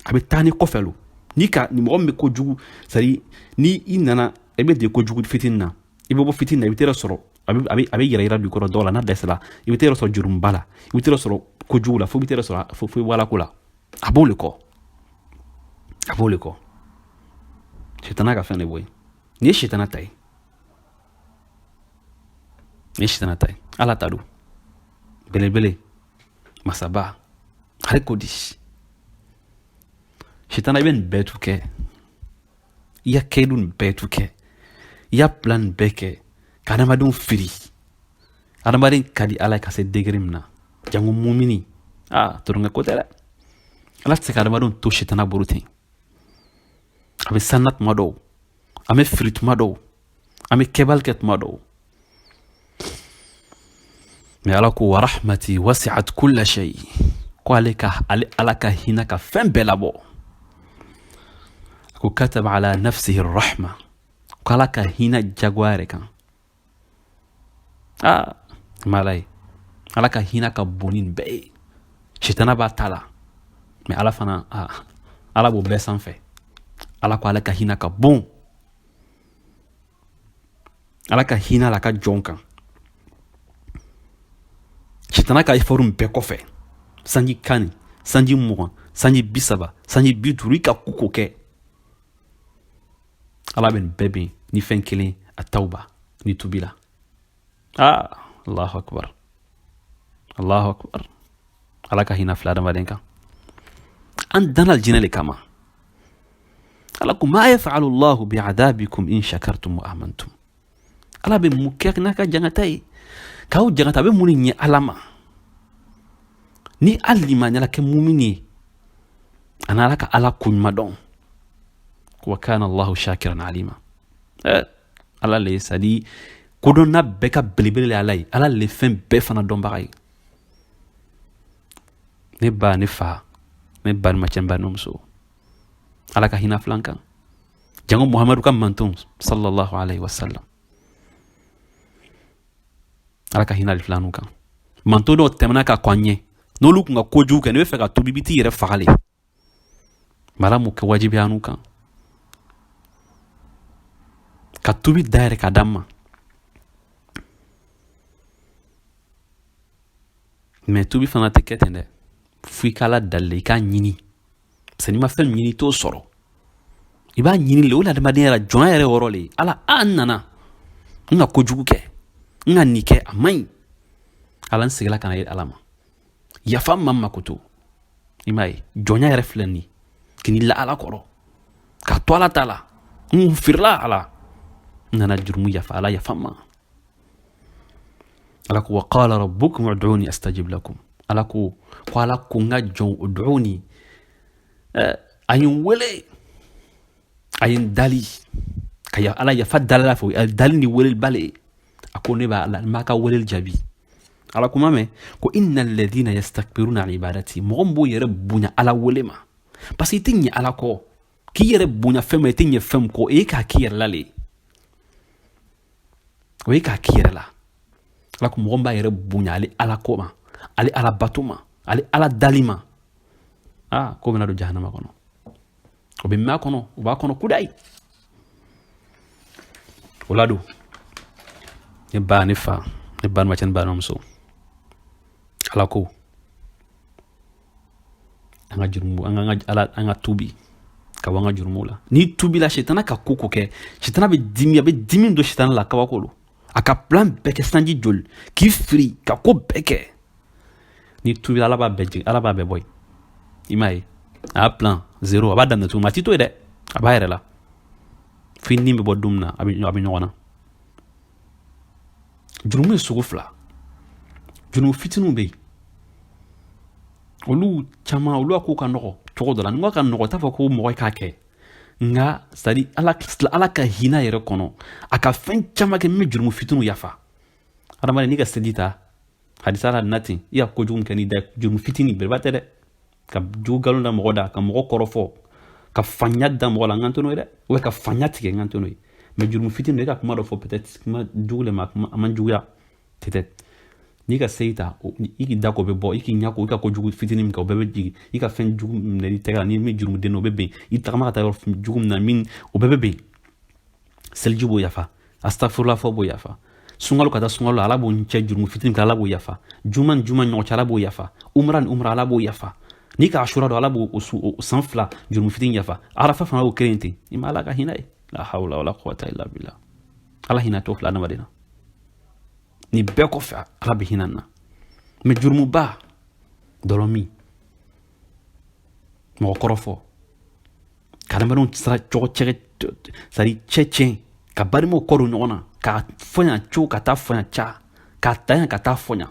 a bɛ taa ni kɔfɛ lo. Ni ka ni mɔgɔ min bɛ kojugu, c'est à dire ni i nana, i bɛ dege kojugu fitinin na, i bɛ bɔ fitinin na, i bɛ taa sɔrɔ a bɛ yɛrɛ yira du kɔrɔ dɔw la. N'a dɛsɛla, i bɛ taa sɔrɔ jurumuba la, i bɛ taa sɔrɔ kojugu la, fo i bɛ taa sɔrɔ fo i bɔ ko la. A b'o le kɔ, a b'o le kɔ. Sitana ka fɛn de bɔ yen. Nin ye sitana ta ye, nin ye sitana ta ye. Ala ta don belebele masaba ale ko di sitana, i bɛ nin bɛɛ tu kɛ, i ya kɛyidu nin bɛɛ tu kɛ, i ya plan nin bɛɛ kɛ ka adamadenw fili. Adamaden ka di Ala ye ka se degré min na, jango mumini, aa toronkɛ ko tɛ dɛ. Ala tɛ se ka adamadenw to sitana bolo ten. A bɛ sanna tuma dɔw, an bɛ fili tuma dɔw, an bɛ kɛbali kɛ tuma dɔw. Mais Ala ko: wa rahmati wasi'at kulla shay. Ko ale ka, ale Ala ka hinɛ ka fɛn bɛɛ labɔ. A ko: kataba ala nafsihi rahma. Ko Ala ka hinɛ jagoya yɛrɛ kan. Aa, ma Ala ye, Ala ka hinɛ ka bon ni nin bɛɛ ye. Sitana b'a ta la, mais Ala fana, aa, Ala b'o bɛɛ sanfɛ. Ala ko ale ka hinɛ ka bon. Ala ka hinɛ la ka jɔn kan. Sitana ka effort bɛɛ kɔfɛ, sanji 10, sanji 20, sanji 30, sanji 50, i ka ko ko kɛ, Ala bɛ nin bɛɛ ben ni fɛn kelen: a tawba, ni tubi la. Ah, Allahu akbar, Allahu akbar. Ala ka hinɛ filɛ adamaden kan. An danna aljinɛ le kama. Ala ko: ma yafalu llahu bi'adabikum in shakartum wa amantum. Ala bɛ mun kɛ n'a ka jangata ye? K'aw jangata, a bɛ mun de ɲɛ Ala ma ni a limaniyala kɛ mumini ye, a n'Ala ka Ala koɲuman dɔn? Wa kana Allahu shakiran alima. Ala le, c'est à dire kodɔnna bɛɛ ka belebele le Ala ye. Ala le fɛn bɛɛ fana dɔnbaga ye. Ne ba, ne fa, ne balimacɛ, n balimamuso, Ala ka hinɛ filan kan, jango Muhamadu ka manton sallallahu alaihi wasallam. Ala ka hinɛ filanu kan. Manton dɔw tɛmɛna ka kɔn ɲɛ, n'olu kun ka kojugu kɛ, n'i bɛ fɛ ka tubi, i bɛ t'i yɛrɛ faga le. Mara m'o kɛ wajibiya n'u kan ka tubi da yɛrɛ ka d'an ma. Mais tubi fana tɛ kɛ ten dɛ, fo i k'Ala dali, i k'a ɲini. Parce que n'i ma fɛn ɲini, i t'o sɔrɔ. I b'a ɲini le. O la adamadenya yɛrɛ, jɔnya yɛrɛ yɔrɔ le. Ala, a n nana, n ka kojugu kɛ, n ka nin kɛ, a man ɲi. Ala, n seginna ka na ye Ala ma, yafa n ma, makoto. I m'a ye, jɔnya yɛrɛ filɛ nin ye, k'i la Ala kɔrɔ, ka to Ala ta la. N firila Ala, n nana jurumu, yafa Ala, yafa n ma. Ala ko: wa qala rabbukum ud'uni astajib lakum. Ala ko, ko Ala ko n ka jɔn, ud'uni, a ye n wele, a ye n dali ka ya Ala yafa dalala fɛ, dali ni weleliba le. A ko ne b'a la, n b'a ka weleli jaabi. Ala kuma mɛn ko: inna alladhina yastakbiruna an ibadati. Mɔgɔ min b'o yɛrɛ bonya Ala wele ma, parce que i tɛ ɲɛ Ala kɔ k'i yɛrɛ bonya fɛn ma, i tɛ ɲɛ fɛn min kɔ, e k'a k'i yɛrɛ la le, o ye k'a k'i yɛrɛ la. Ala ko mɔgɔ min b'a yɛrɛ bonya ale Ala ko ma, ale Ala bato ma, ale Ala dali ma, aa, k'o bɛna don jahanama kɔnɔ. O bɛ mɛn a kɔnɔ, o b'a kɔnɔ kudayi. O la don, ne ba, ne fa, ne balimacɛ, ne balimamuso, Ala ko an ka jurumu, an ka Ala, an ka tubi ka bɔ an ka jurumuw la. N'i tubila, sitana ka ko ko kɛ, sitana bɛ dimi, a bɛ dimi don sitana la, kabako don. A ka plan bɛɛ kɛ sanji joli k'i firi ka ko bɛɛ kɛ. N'i tubila, Ala b'a bɛɛ jigin, Ala b'a bɛɛ bɔ yen. I m'a ye, a y'a plan zéro, a b'a daminɛ tuguni. A ti to yen dɛ, a b'a yɛrɛ la fo ni bɛ bɔ don min na, a bɛ ɲɔgɔn na. Jurumu ye sugu fila: jurumu fitininw bɛ yen, olu caman, olu ko ka nɔgɔ cogo dɔ la. N ko ka nɔgɔ, t'a fɔ ko mɔgɔ k'a kɛ, nka c'est à dire Ala ka hinɛ yɛrɛ kɔnɔ, a ka fɛn caman kɛ min bɛ jurumu fitininw yafa. Hadamaden, n'i ka seli ta, hadisa la na ten, i ka kojugu kɛ n'i da, jurumu fitinin belebeleba tɛ dɛ, ka jugu galon da mɔgɔ da, ka mɔgɔ kɔrɔfɔ, ka fanya da mɔgɔ la, n kan tɛ n'o ye dɛ, ou ka fanya tigɛ, n kan tɛ n'o ye. Mais jurumu fitinin, e ka kuma dɔ fɔ, peut-être kuma jugu le ma, kuma a man juguya peut-être. N'i ka seli ta, i k'i da ko bɛ bɔ, i k'i ɲɛ ko, i ka kojugu fitinin min kɛ, o bɛɛ bɛ jigin. I ka fɛn jugu minɛ i tɛgɛ la, ni min jurumu den, o bɛ ben. I tagama ka taa yɔrɔ jugu min na min, o bɛɛ bɛ ben. Seliji b'o yafa, astafurula fɔ b'o yafa, sunkalo ka taa sunkalo la, Ala b'o cɛ jurumu fitinin kɛ, Ala b'o yafa. Juma ni juma ɲɔgɔn cɛ, Ala b'o yafa. Umra ni umra, Ala b'o yafa. N'i ka asura dɔn, Ala b'o san 2 jurumu fitinin yafa. Arafa fana b'o kelen ten. I ma Ala ka hinɛ ye. La hawla wala quwwata illa billah. Ala hinɛ t'o fila adamaden na. Nin bɛɛ kɔfɛ, Ala bɛ hinɛ na. Mais jurumuba, dɔlɔ min, mɔgɔ kɔrɔfɔ, ka adamadenw sara cogo cɛ, c'est à dire cɛ tiɲɛ, ka balimaw kɔ don ɲɔgɔn na, k'a fɔ yan cogo ka taa fɔ yan ca, k'a ta yan ka taa fɔ yan,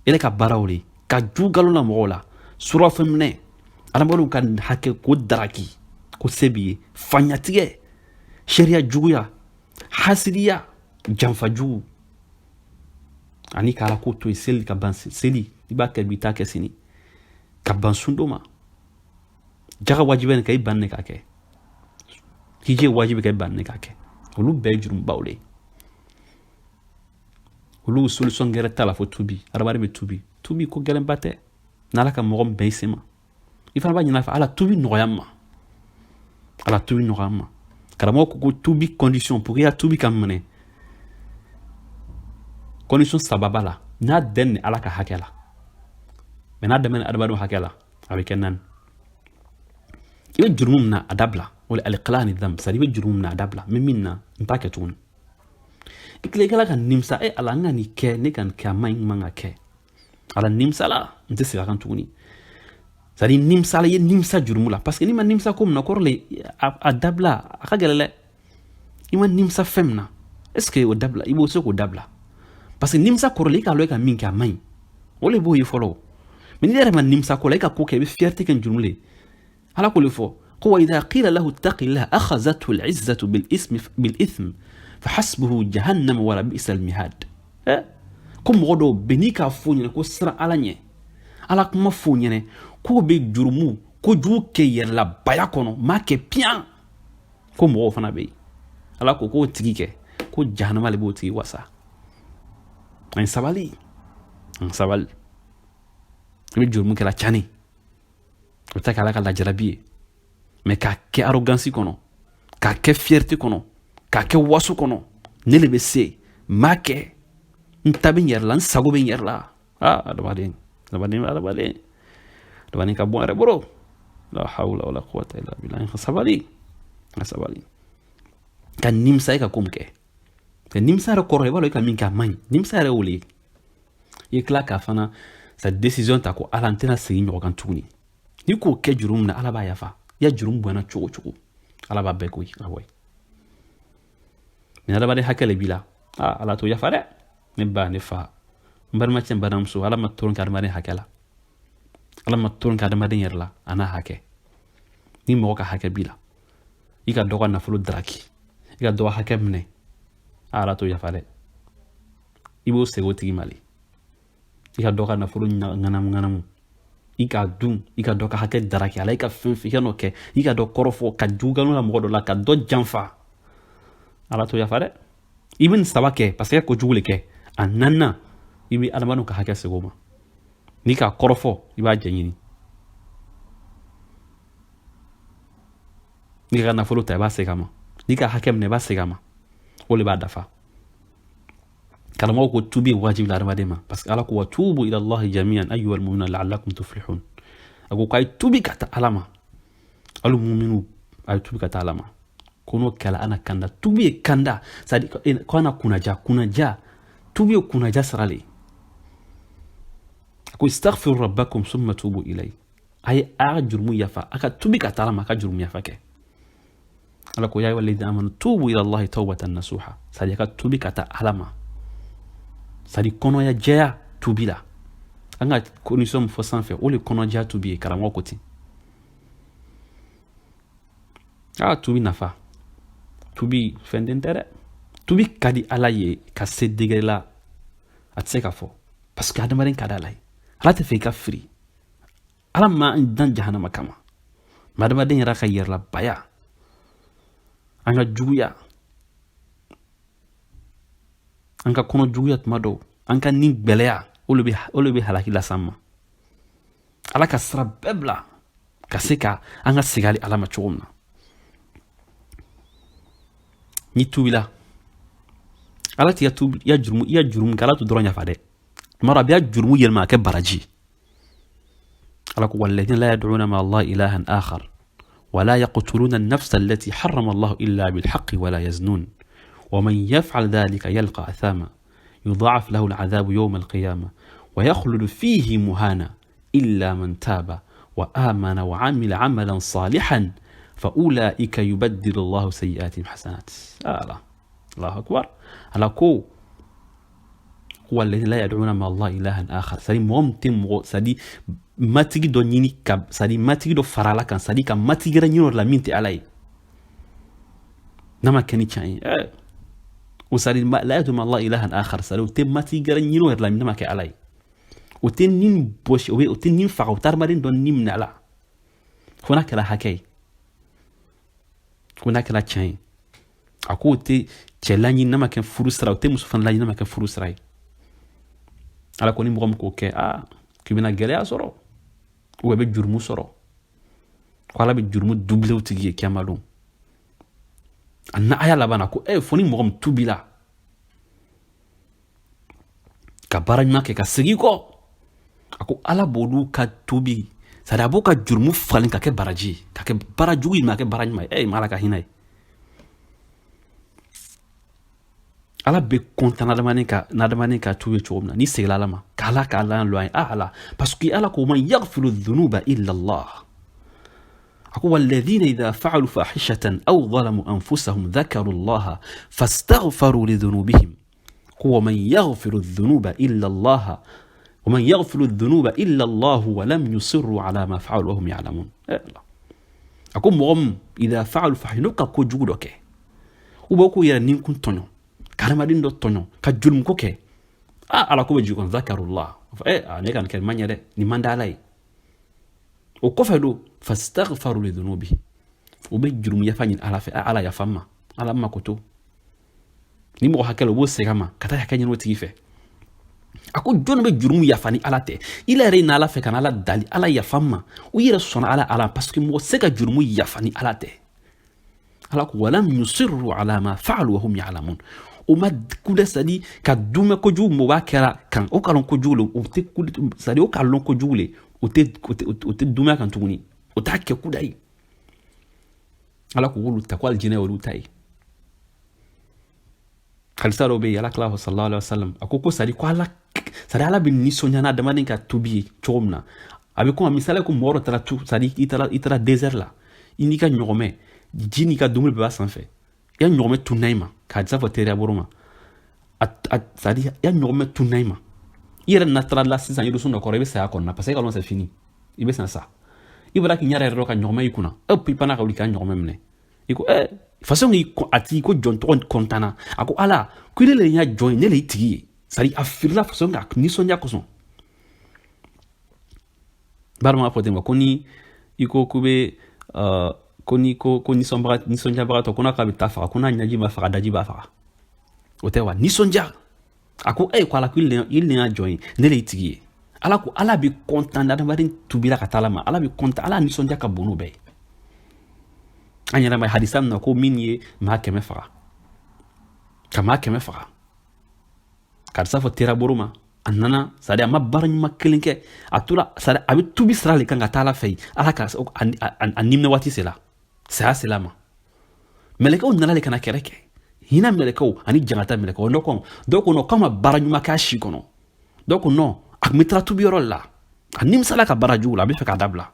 ele ka baaraw de ka ju galon la mɔgɔw la, surafɛn minɛ, adamadenw ka hakɛ ko daraki, ko se b'i ye, faɲatigɛ, sariya juguya, hasidiya, janfa jugu, ani k'Ala ko to yen, seli ka ban, seli i b'a kɛ bi, i t'a kɛ sini, ka ban sundo ma, jaga wajibi ne ka i ban ne k'a kɛ, hiji wajibi ka i ban ne k'a kɛ. Olu bɛɛ ye jurumubaw de ye. Olu solution gɛrɛ t'a la fo tubi. Adamaden bɛ tubi. Tubi ko gɛlɛnba tɛ. N'Ala ka mɔgɔ min bɛn i sen ma, i fana b'a ɲini a fɛ, Ala tubi nɔgɔya n ma, Ala tubi nɔgɔya n ma. Karamɔgɔ ko ko tubi condition pour que i ka tubi ka minɛ, condition saba b'a la. N'a dɛn ni Ala ka hakɛ la, mais n'a dɛmɛ ni adamadenw hakɛ la, a bɛ kɛ naani. I bɛ jurumu min na, a dabila. O le aliqila ni dam, c'est à dire i bɛ jurumu min na, a dabila. N bɛ min na, n t'a kɛ tuguni. I tila, i kɛla ka nimisa: e Ala, n ka nin kɛ, ne ka nin kɛ, a man ɲi, n man ka kɛ. Ala, nimisala, n tɛ segin a kan tuguni. C'est à dire nimisala, i ye nimisa jurumu la, parce que n'i ma nimisa ko min na, kɔrɔ le a dabila a ka gɛlɛn dɛ. I ma nimisa fɛn min na, est ce que o dabila, i b'o se k'o dabila? Parce que nimisa kɔrɔ le, i k'a lɔn i ka min kɛ a man ɲi, o le b'o ye fɔlɔ. Mais n'i yɛrɛ ma nimisa ko la, i ka ko kɛ, i bɛ fierté kɛ jurumu le. Ala k'o le fɔ ko wa idha qila lahu ittaqillah akhazathu al-izzatu bil ithm fahasbuhu jahannam wala bi'sa al-mihad. Ko mɔgɔ dɔw bɛ, n'i k'a fɔ ɲɛna ko siran Ala ɲɛ, Ala kuma fɔ ɲɛna, k'o bɛ jurumu kojugu kɛ yɛrɛlabaya kɔnɔ, m'a kɛ piyan. Ko mɔgɔw fana bɛ yen, Ala ko k'o tigi kɛ ko jahanama de b'o tigi wasa. An sabali, an sabali. I bɛ jurumu kɛla cani, o bɛ taa kɛ Ala ka lajarabi ye. Mais k'a kɛ arrogance kɔnɔ, k'a kɛ fierté kɔnɔ, k'a kɛ waso kɔnɔ, ne de bɛ se, n b'a kɛ, n ta bɛ n yɛrɛ la, n sago bɛ n yɛrɛ la. Ah, adamaden, adamaden, adamaden, adamaden ka bɔn yɛrɛ bolo. La hawla wala quwwata illa billah. Ka sabali, ka sabali, ka nimisa i ka ko min kɛ. Ka nimisa yɛrɛ kɔrɔ, i b'a dɔn i ka min kɛ a man ɲi. Nimisa yɛrɛ y'o le ye. I tila k'a fana sa décision ta ko Ala, n tɛna segin ɲɔgɔn kan tuguni. N'i k'o kɛ juru min na, Ala b'a yafa. I ya jurumu bonyana cogo o cogo, Ala b'a bɛɛ ko ka bɔ yen. Ni adamaden hakɛ le b'i la, aa, Ala t'o yafa dɛ. Ne ba, ne fa, n balimacɛ, n balimamuso, Ala ma tɔrɔ kɛ adamaden hakɛ la. Ala ma tɔrɔ kɛ adamaden yɛrɛ la a n'a hakɛ. Ni mɔgɔ ka hakɛ b'i la, i ka dɔ ka nafolo daraki, i ka dɔ ka hakɛ minɛ, Ala t'o yafa dɛ. I b'o segin o tigi ma le. I ka dɔ ka nafolo ŋanamu ŋanamu, i k'a dun, i ka dɔ ka hakɛ daraki ala, i ka fɛn fɛn i ka n'o kɛ, i ka dɔ kɔrɔfɔ, ka jugu la mɔgɔ dɔ la, ka dɔ janfa, Ala t'o yafa dɛ. I bɛ nin saba kɛ parce que i ka kojugu le kɛ. A naaninan, i bɛ adamadenw ka hakɛ segin o ma. N'i k'a kɔrɔfɔ, i b'a jɛ ɲini. N'i ka nafolo ta, i b'a segin a ma. N'i ka hakɛ minɛ, i b'a segin a ma. O de b'a dafa. Karamɔgɔ ko tubi wajibi la adamaden ma, parce que Ala ko wa tubu ila Allahi jami'an ayyuhal mu'minuna la'allakum tuflihun. A ko k'a ye tubi ka taa Ala ma, alu muminu, a ye tubi ka taa Ala ma. Ko n'o kɛla, ana kanda. Tubi ye kanda, c'est à dire ko ana kunnaja, kunnaja. Tubi ye kunnaja sira le. A ko istaghfiru rabbakum summa tubu ilayhi. A ye a ka jurumu yafa, a ka tubi ka taa Ala ma, a ka jurumu yafa kɛ. Ala ko ya ayyuha alladhina amanu tubu ila Allahi tawbatan nasuha, c'est à dire ka tubi ka taa Ala ma, c'est à dire kɔnɔya jɛya tubi la. An ka condition min fɔ sanfɛ, o le kɔnɔjɛya tubi ye. Karamɔgɔ ko ten. Aa, tubi nafa, tubi fɛn den tɛ dɛ. Tubi ka di Ala ye ka se degré la. A tɛ se ka fɔ, parce que adamaden ka di Ala ye. Ala tɛ fɛ i ka firi. Ala ma an dan jahanama kama. Ma adamaden yɛrɛ ka yɛrɛlabaya, an ka juguya, an ka kɔnɔ juguya, tuma dɔw an ka ni gbɛlɛya, o le bɛ halaki las'an ma. Ala ka sira bɛɛ bila ka se ka an ka segin Ala ma cogo min na. N'i tubila, Ala t'i ka tubi, i ka jurumu, i ka jurumu kɛ, Ala t'o dɔrɔn yafa dɛ. Tuma dɔ a bɛ jurumu yɛlɛma ka kɛ baraji. Ala ko: والذين لا يدعون مع الله إلها آخر ولا يقتلون النفس التي حرم الله إلا بالحق ولا يزنون ومن يفعل ذلك يلقى أثاما يضاعف له العذاب يوم القيامة ويخلد فيه مهانا إلا من تاب وآمن وعمل عملا صالحا فأولئك يبدل الله سيئاتهم حسنات. آه الله أكبر. Ala ko: والذين لا يدعون مع الله إلها آخر. C'est-à-dire mɔgɔ min tɛ mɔgɔ, c'est-à-dire matigi dɔ ɲini ka, c'est-à-dire matigi dɔ fara Ala kan, c'est-à-dire ka matigi wɛrɛ ɲini o la min tɛ Ala ye, n'a ma kɛ ni tiɲɛ ye. O c'est-à-dire لا يدعون مع الله إلها آخر, c'est-à-dire o tɛ matigi wɛrɛ ɲini o yɛrɛ la min n'a ma kɛ Ala ye. O tɛ nin bɔsi, o tɛ nin faga, o tɛ adamaden dɔ nin minɛ a la fo n'a kɛra hakɛ ye, ko n'a kɛra tiɲɛ ye. A ko o tɛ cɛ laɲini n'a ma kɛ furu sira, o tɛ muso fana laɲini n'a ma kɛ furu sira ye. Ala ko ni mɔgɔ min k'o kɛ, aa, k'i bɛna gɛlɛya sɔrɔ, ou i bɛ jurumu sɔrɔ, ko Ala bɛ jurumu doublé o tigi ye kiyama don. A na aya laban na ko fo ni mɔgɔ min tubila ka baara ɲuman kɛ ka segin kɔ, a ko Ala b'olu ka tubi, c'est à dire a b'o ka jurumu falen ka kɛ baraji ye, ka kɛ baara jugu ye, ma kɛ baara ɲuman ye. Ma Ala ka hinɛ ye. Ala bɛ kɔntan n'adamaden ka tubi cogo min na, n'i seginna Ala ma k'Ala k'a la lɔ an ye. Ah Ala, parce que Ala ko: من يغفر الذنوب إلا الله. A ko: والذين إذا فعلوا فاحشة أو ظلموا أنفسهم ذكروا الله فاستغفروا لذنوبهم ومن يغفر الذنوب إلا الله ومن يغفر الذنوب إلا الله ولم يصروا على ما فعلوا وهم يعلمون. A ko mɔgɔ min إذا فعلوا فاحشة, n'u ka kojugu dɔ kɛ, u b'o k'u yɛrɛ ni kun tɔɲɔ, ka hadamaden dɔ tɔɲɔ, ka jurumu kɛ, ah Ala ko bɛ jigin kɔnɔ, ذكروا الله, ne ka nin kɛ nin ma ɲɛ dɛ, nin man di Ala ye. O kɔfɛ don, فاستغفروا لذنوبهم, u bɛ jurumu yafa ɲini Ala fɛ. Ala, yafa n ma, Ala ma ko to ni mɔgɔ hakɛ la, u b'o segin a ma ka taa hakɛ ɲini o tigi fɛ. A ko jɔnni bɛ jurumu yafa ni Ala tɛ? I la yɛrɛ na Ala fɛ ka na Ala dali, Ala yafa n ma. U yɛrɛ sɔnna Ala, Ala, parce que mɔgɔ se ka jurumu yafa ni Ala tɛ. Ala ko: ولم يصروا على ما فعلوا وهم يعلمون. O ma kuda, c'est à dire ka dumɛ kojugu mɔgɔ b'a kɛra kan, o ka lɔn kojugu le, o tɛ, c'est à dire o ka lɔn kojugu le, o tɛ dumɛ kan tuguni, o t'a kɛ kuda ye. Ala ko k'olu ta ko alijinɛ olu ta ye. Hadisa dɔ bɛ yen, Ala kila صلى الله عليه وسلم a ko c'est à dire ko Ala, c'est à dire Ala bɛ nisɔndiya n'adamaden ka tubi ye cogo min na. A bɛ komi misali ko mɔgɔ dɔ taara tu, c'est à dire i taara désert la, i n'i ka ɲɔgɔmɛ, ji n'i ka dumuni bɛɛ b'a sanfɛ, i ka ɲɔgɔmɛ tunna i ma, k'a disa fɔ teriya bolo ma, a c'est à dire i ka ɲɔgɔmɛ tunna i ma, i yɛrɛ nana taara la sisan yirisun dɔ kɔrɔ, i bɛ saya kɔnɔna, parce que e ka lɔn c'est fini, i bɛ san sa. I bɔra k'i ɲɛ yɛrɛ dɔn ka ɲɔgɔmɛ i kunna, hop, i panna ka wuli k'a ɲɔgɔmɛ minɛ. I ko façon a tigi ko jɔn tɔgɔ kɔntanna. A ko Ala ko ne le y'a jɔn ye, ne le y'i tigi ye. C'est à dire a firila façon ka nisɔndiya kosɔn. Bari ma fɔ ten ma ko ni i ko k'u bɛ ko ni ko nisɔndiyabagatɔ ko n'a k'a bɛ taa faga, ko n'a ɲɛji ma faga, daji b'a faga, o tɛ wa? Nisɔndiya. A ko ko Ala ko i le y'a jɔn ye, ne le y'i tigi ye. Ala ko Ala bɛ kɔntan adamaden tubila ka taa Ala ma. Ala bɛ kɔntan, Ala nisɔndiya ka bon n'o bɛɛ ye. An yɛrɛ ma hadisa min na ko min ye maa 100 faga, ka maa 100 faga, karisa fɔ tera boro ma, a nana, c'est à dire a ma baara ɲuman kelen kɛ, a tora, c'est à dire a bɛ tubi sira le kan ka taa Ala fɛ yen. Ala ka a niminɛ waati sera, saya sera a ma, mɛlɛkɛw nana le ka na kɛlɛ kɛ, hinɛ mɛlɛkɛw ani jangata mɛlɛkɛw. Dɔw ko non, k'a ma baara ɲuman k'a si kɔnɔ. Dɔw ko non, a tun bɛ taara tubi yɔrɔ la, a nimisala ka baara jugu la, a bɛ fɛ k'a dabila,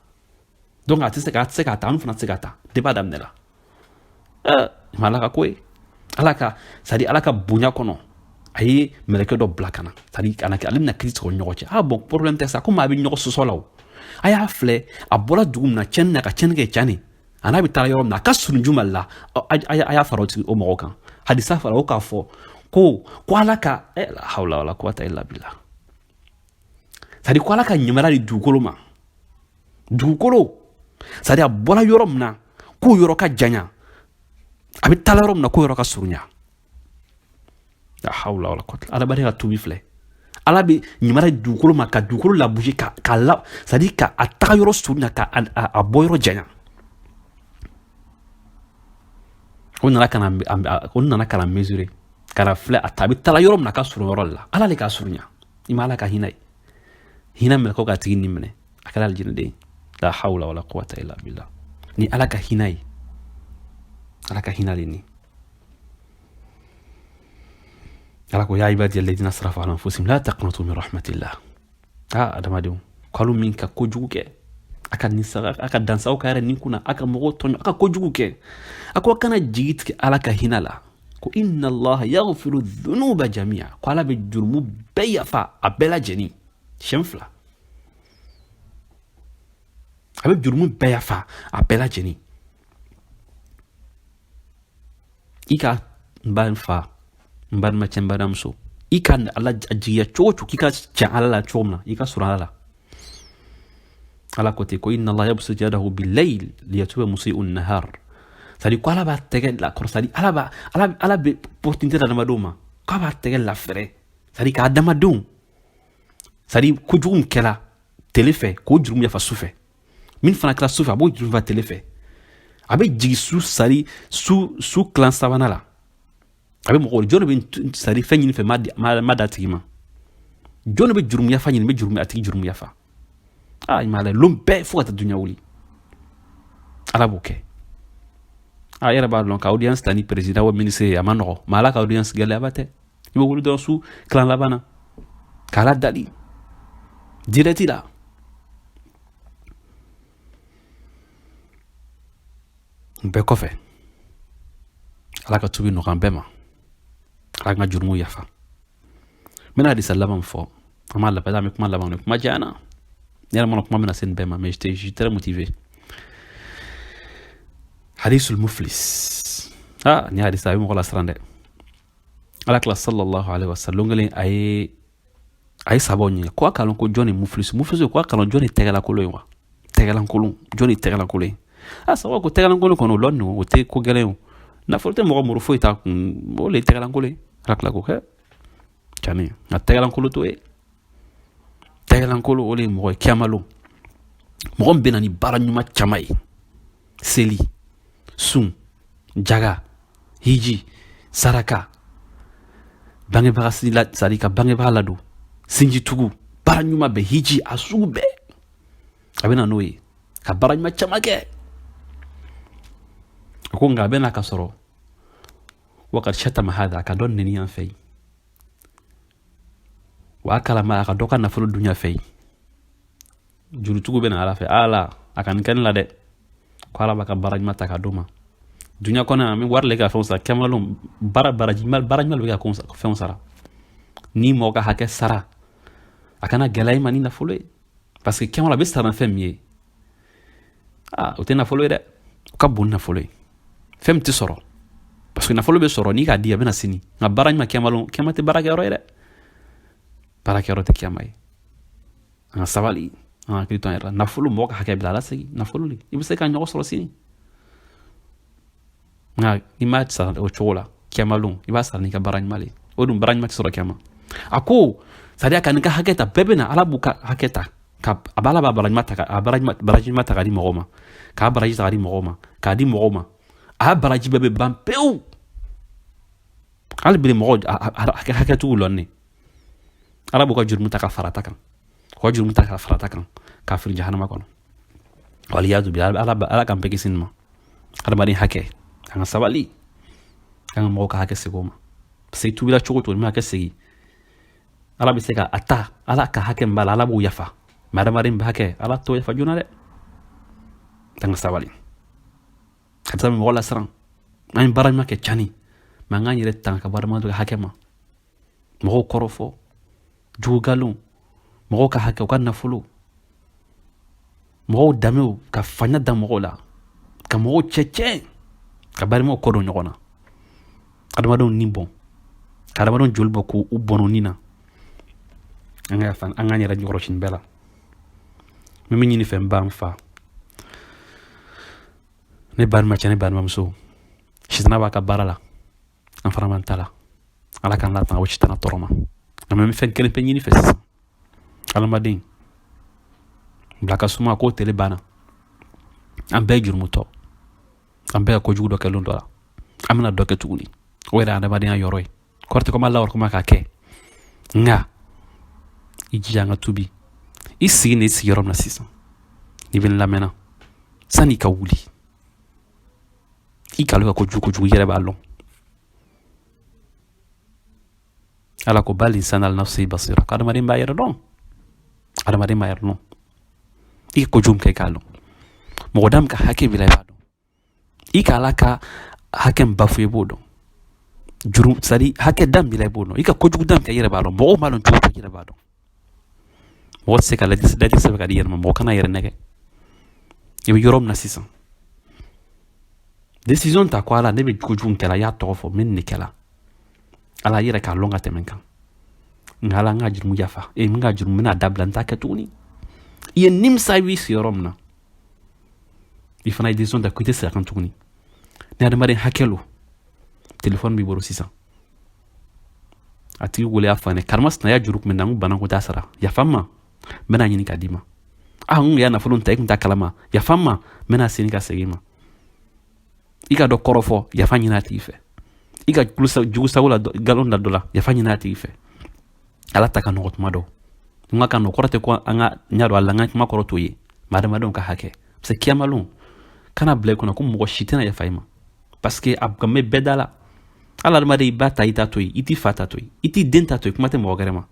donc a tɛ se k'a ta, an fana tɛ se k'a ta depuis a daminɛ la. Ma Ala ka ko ye, Ala ka, c'est à dire Ala ka bonya kɔnɔ, a ye mɛlɛkɛ dɔ bila ka na, c'est à dire ale bɛna kiiri tigɛ u ni ɲɔgɔn cɛ. Ah bon, problème tɛ sa, komi a bɛ ɲɔgɔn sɔsɔ la, o a y'a filɛ, a bɔra dugu min na tiɲɛni na, ka tiɲɛni kɛ can a n'a bɛ taa yɔrɔ min na, a ka surun juma la, a y'a fara o tigi o mɔgɔw kan. Hadisa fara o k'a fɔ Ko Ala ka la hawla wala quwwata illa billah, c'est à dire ko Ala ka ɲamara di dugukolo ma. Dugukolo, c'est à dire a bɔra yɔrɔ min na, k'o yɔrɔ ka janya, a bɛ taa yɔrɔ min na, k'o yɔrɔ ka surunya. La hawla wala quwwata. Adamaden ka tubi filɛ, Ala bɛ ɲamara di dugukolo ma ka dugukolo labouger, ka la, c'est à dire ka a taga yɔrɔ surunya, ka a bɔ yɔrɔ janya. O nana ka na mesurer, ka na filɛ, a ta a bɛ taga yɔrɔ min na, ka surun yɔrɔ la, Ala de k'a surunya. I ma Ala ka hinɛ ye, hinɛ minɛ ko k'a tigi ni minɛ, a kɛra alijinɛden. La hawla wala quwwata illa billah. Ni Ala ka hinɛ ye, Ala ka hinɛ de ni Ala ko: ya ibadi alladhina asrafu ala anfusihim la taqnatu min rahmatillah. Ah, adamadenw, k'alu min ka kojugu kɛ, a ka nisaga, a ka dansaw ka yɛrɛ nin kunna, a ka mɔgɔw tɔɲɔ, a ka kojugu kɛ, a ko a kana jigi tigɛ Ala ka hinɛ la. Ko inna Allaha yaghfiru dhunuba jamia, ko Ala bɛ jurumu bɛɛ yafa, a bɛɛ lajɛlen, siɲɛ fila a bɛ jurumu bɛɛ yafa, a bɛɛ lajɛlen. I ka n ba, n fa, n balimacɛ, n balimamuso, i ka Ala jigiya cogo cogo, k'i ka can Ala la cogo min na, i ka surun Ala la. Ala ko ten ko inna Allah yabsutu yadahu billayl liyatuba musii'u nahar. C'est à dire ko Ala b'a tɛgɛ la kɔrɔ, c'est à dire Ala b'a ala bɛ opportunité d'adamadenw ma, k'a b'a tɛgɛ lafɛrɛ, c'est à dire k'adamadenw, c'est à dire kojugu min kɛra tele fɛ, k'o jurumu yafa su fɛ, min fana kɛra su fɛ, a b'o jurumu yafa tele fɛ. A bɛ jigin su sari su kilan sabanan la, a bɛ mɔgɔ jɔn de bɛ sari fɛn ɲini fɛ, ma d'a tigi ma, jɔn de bɛ jurumu yafa ɲini, bɛ jurumu a tigi jurumu yafa. Aa, i m'a lajɛ, lon bɛɛ fo ka taa duɲa wuli, Ala b'o kɛ. A yɛrɛ b'a dɔn ka audience ta ni président wa ministre ye, a ma nɔgɔ, mais Ala ka audience gɛlɛyaba tɛ. I bɛ wuli dɔrɔn su kilan laban na k'Ala dali direct la. Bɛɛ kɔfɛ, Ala ka tubi nɔgɔ an bɛɛ ma, Ala ka jurumu yafa. N bɛna hadisa laban fɔ, an b'a laban, an bɛ kuma laban, kuma janyana, ne yɛrɛ mana kuma bɛna se nin bɛɛ ma, mais je suis très motivé. Hadisul muflis. Ah, ni hadisa a bɛ mɔgɔ lasiran dɛ. Ala kila sallallahu alaihi wasallam kelen a ye sabaw ɲininka ko a k'a lɔn ko jɔn ni muflis, muflis, ko a k'a lɔn jɔn ni tɛgɛlakolon ye wa, tɛgɛlankolon, jɔn ni tɛgɛlankolon ye. A sababu ko tɛgɛlankolon kɔni, o lɔnni o tɛ ko gɛlɛn o, nafolo tɛ mɔgɔ muru foyi t'a kun, o le ye tɛgɛlankolon ye. Ala kila ko kɛ cani, nka tɛgɛlankolon t'o ye. Tɛgɛlankolon, o le ye mɔgɔ ye kiyama lon, mɔgɔ min bɛ na ni baara ɲuman caman ye, seli, sun, jaga, hiji, saraka, bangebaga sila, sari ka bangebaga ladon, sinji tugu, baara ɲuman bɛɛ, hiji a sugu bɛɛ, a bɛ na n'o ye ka baara ɲuman caman kɛ. A ko nka a bɛ na ka sɔrɔ wakad shatama hada, a ka dɔ neni yan fɛ yen, wa a kalama, a ka dɔ ka nafolo dunya fɛ yen. Jurutugu bɛ na Ala fɛ, Ala a ka nin kɛ ne la dɛ, ko Ala b'a ka baara ɲuman ta k'a d'o ma. Dunya kɔnɔ an bɛ wari le ka fɛnw sara, kiyama lon baara baraji baara ɲuman bɛ ka fɛnw sara. Ni mɔgɔ ka hakɛ sara, a kana gɛlɛya i ma ni nafolo ye, parce que kiyama la a bɛ sara fɛn min ye, aa, o tɛ nafolo ye dɛ, o ka bon ni nafolo ye. Fɛn min tɛ sɔrɔ, parce que nafolo bɛ sɔrɔ, n'i k'a di a bɛ na sini, nka baara ɲuman kiyama lon, kiyama tɛ baarakɛyɔrɔ ye dɛ, baarakɛyɔrɔ tɛ kiyama ye. An ka sabali, an ka hakili to an yɛrɛ la. Nafolo, mɔgɔ ka hakɛ bila, ala segin nafolo le, i bɛ se ka ɲɔgɔn sɔrɔ sini, nka n'i m'a sara o cogo la kiyama lon, i b'a sara n'i ka baara ɲuman le. O dun baara ɲuman tɛ sɔrɔ kiyama. A ko c'est à dire ka nin ka hakɛ ta, bɛɛ bɛ na, Ala b'u ka hakɛ ta ka a b'a, Ala b'a bara ɲuman ta ka a baraji ɲuman ta k'a di mɔgɔw ma, k'a baraji ta k'a di mɔgɔw ma, k'a di mɔgɔw ma, a baraji bɛɛ bɛ ban pewu. Hali bi mɔgɔw hakɛtigiw lɔnni, Ala b'u ka jurumu ta ka fara ta kan, k'u ka jurumu ta ka fara ta kan, k'a fili jahanama kɔnɔ. Waliyadu bi Ala, Ala k'an bɛɛ kisi nin ma. Adamaden hakɛ, an ka sabali, an ka mɔgɔw ka hakɛ segin o ma, parce que i tubila cogo o cogo, n'i ma hakɛ segin, Ala bɛ se ka a ta, Ala ka hakɛ min b'a la, Ala b'o yafa, mais adamaden bɛ hakɛ, Ala t'o yafa joona dɛ. An ka sabali, karisa bɛ mɔgɔ lasiran. An ye baara ɲuman kɛ cani, mais an k'an yɛrɛ tanga ka bɔ adamadenw ka hakɛ ma, mɔgɔw kɔrɔfɔ, jugugalon, mɔgɔw ka hakɛ, u ka nafolo, mɔgɔw danbew, ka fanya da mɔgɔw la, ka mɔgɔw cɛ tiɲɛ, ka balimaw kɔ don ɲɔgɔn na, adamadenw ni bɔn. Ka adamadenw joli bɔ k'u bɔnɔ ni na. An ka yafa, an k'an yɛrɛ jɔrɔsi nin bɛɛ la. N bɛ min ɲini fɛ, n ba, n fa, ne balimacɛ, ne balimamuso, sitana b'a ka baara la, an fana b'an ta la. Ala k'an latanga o sitana tɔɔrɔ ma. An bɛ fɛn kelen pe ɲini fɛ sisan, adamaden bila ka suma k'o tele banna. An bɛɛ ye jurumutɔ, an bɛɛ ka kojugu dɔ kɛ lon dɔ la, an bɛna dɔ kɛ tuguni. O yɛrɛ adamadenya yɔrɔ ye kɔrɔ tɛ ko ma lawari kuma k'a kɛ, nka i jija an ka tubi. I sigi ni sigi yɔrɔ min na sisan, n'i bɛ n lamɛnna, sanni i ka wuli i kalo ka kojugu kojugu, i yɛrɛ b'a lɔn. Ala ko bal insana ala nafsihi basira, ko adamaden b'a yɛrɛ dɔn, adamaden b'a yɛrɛ dɔn. I ka kojugu min kɛ, i k'a lɔn. Mɔgɔ da min ka hakɛ b'i la, i b'a dɔn. I ka Ala ka hakɛ min bafoué, i b'o dɔn. Juru, c'est à dire hakɛ da min b'i la, i b'o dɔn. I ka kojugu da min kɛ, i yɛrɛ b'a dɔn. Mɔgɔw b'a dɔn cogo cogo, i yɛrɛ b'a dɔn. Mɔgɔ tɛ se ka lajɛ sɛbɛn ka di yɛrɛ ma. Mɔgɔ kana yɛrɛ nɛgɛ. I bɛ yɔrɔ min na sisan, décision ta ko Ala, ne bɛ kojugu kɛla, i y'a tɔgɔ fɔ, n bɛ nin de kɛla. Ala, i yɛrɛ k'a lɔn ka tɛmɛ n kan, nka Ala, n ka jurumu yafa e, n ka jurumu, n bɛna dabila, n t'a kɛ tuguni. I ye nimisa, i b'i sigiyɔrɔ min na, i fana ye décision ta ko i tɛ segin a kan tuguni. Ni adamaden hakɛ lo, telefɔni b'i bolo sisan, a tigi wele, y'a fɔ ne karimasina ya juru tun bɛ na, n bana ko t'a sara, yafa n ma, n bɛna ɲini k'a d'i ma. A n kun y'a nafolo ta, i kun t'a kalama, yafa n ma, n bɛna segin ka segin i ma. I ka dɔ kɔrɔfɔ, yafa ɲini a tigi fɛ. I ka jugu sago la galon da dɔ la, yafa ɲini a tigi fɛ. Ala ta ka nɔgɔ tuma dɔw. N ka nɔgɔ kɔrɔ tɛ ko an ka ɲa dɔn a la, n ka kuma kɔrɔ t'o ye. Ma adamadenw ka hakɛ, parce que kiyamalon kana bila i kɔnɔ ko mɔgɔ si tɛna yafa i ma, parce que a bɛ bɛɛ da la. Hali adamaden, i ba ta, i t'a to yen, i t'i fa ta to yen, i t'i den ta to yen, kuma tɛ mɔgɔ wɛrɛ ma.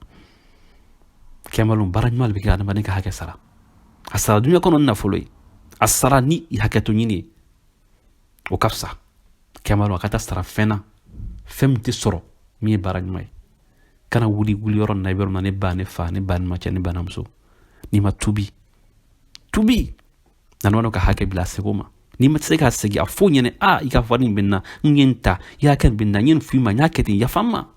Kiyamalon, baara ɲuman de bɛ kɛ adamaden ka hakɛ sara. A sara dunuya kɔnɔ ni nafolo ye, a sara ni hakɛto ɲini ye, o ka fisa. Kiyamalon, a ka taa sara fɛn na, fɛn min tɛ sɔrɔ, min ye baara ɲuman ye. Kana wuli wuli yɔrɔ na, i bɛ yɔrɔ min na, ne ba, ne fa, ne balimakɛ, ne balimamuso, n'i ma tubi, tubi nana ka hakɛ bila sego ma. N'i ma se ka segin a fo ɲɛnɛ, a i ka wari nin bɛ n na, n ye n ta, i hakɛ nin bɛ n na, n ye nin f'i ma, n y'a kɛ ten, yafa n ma.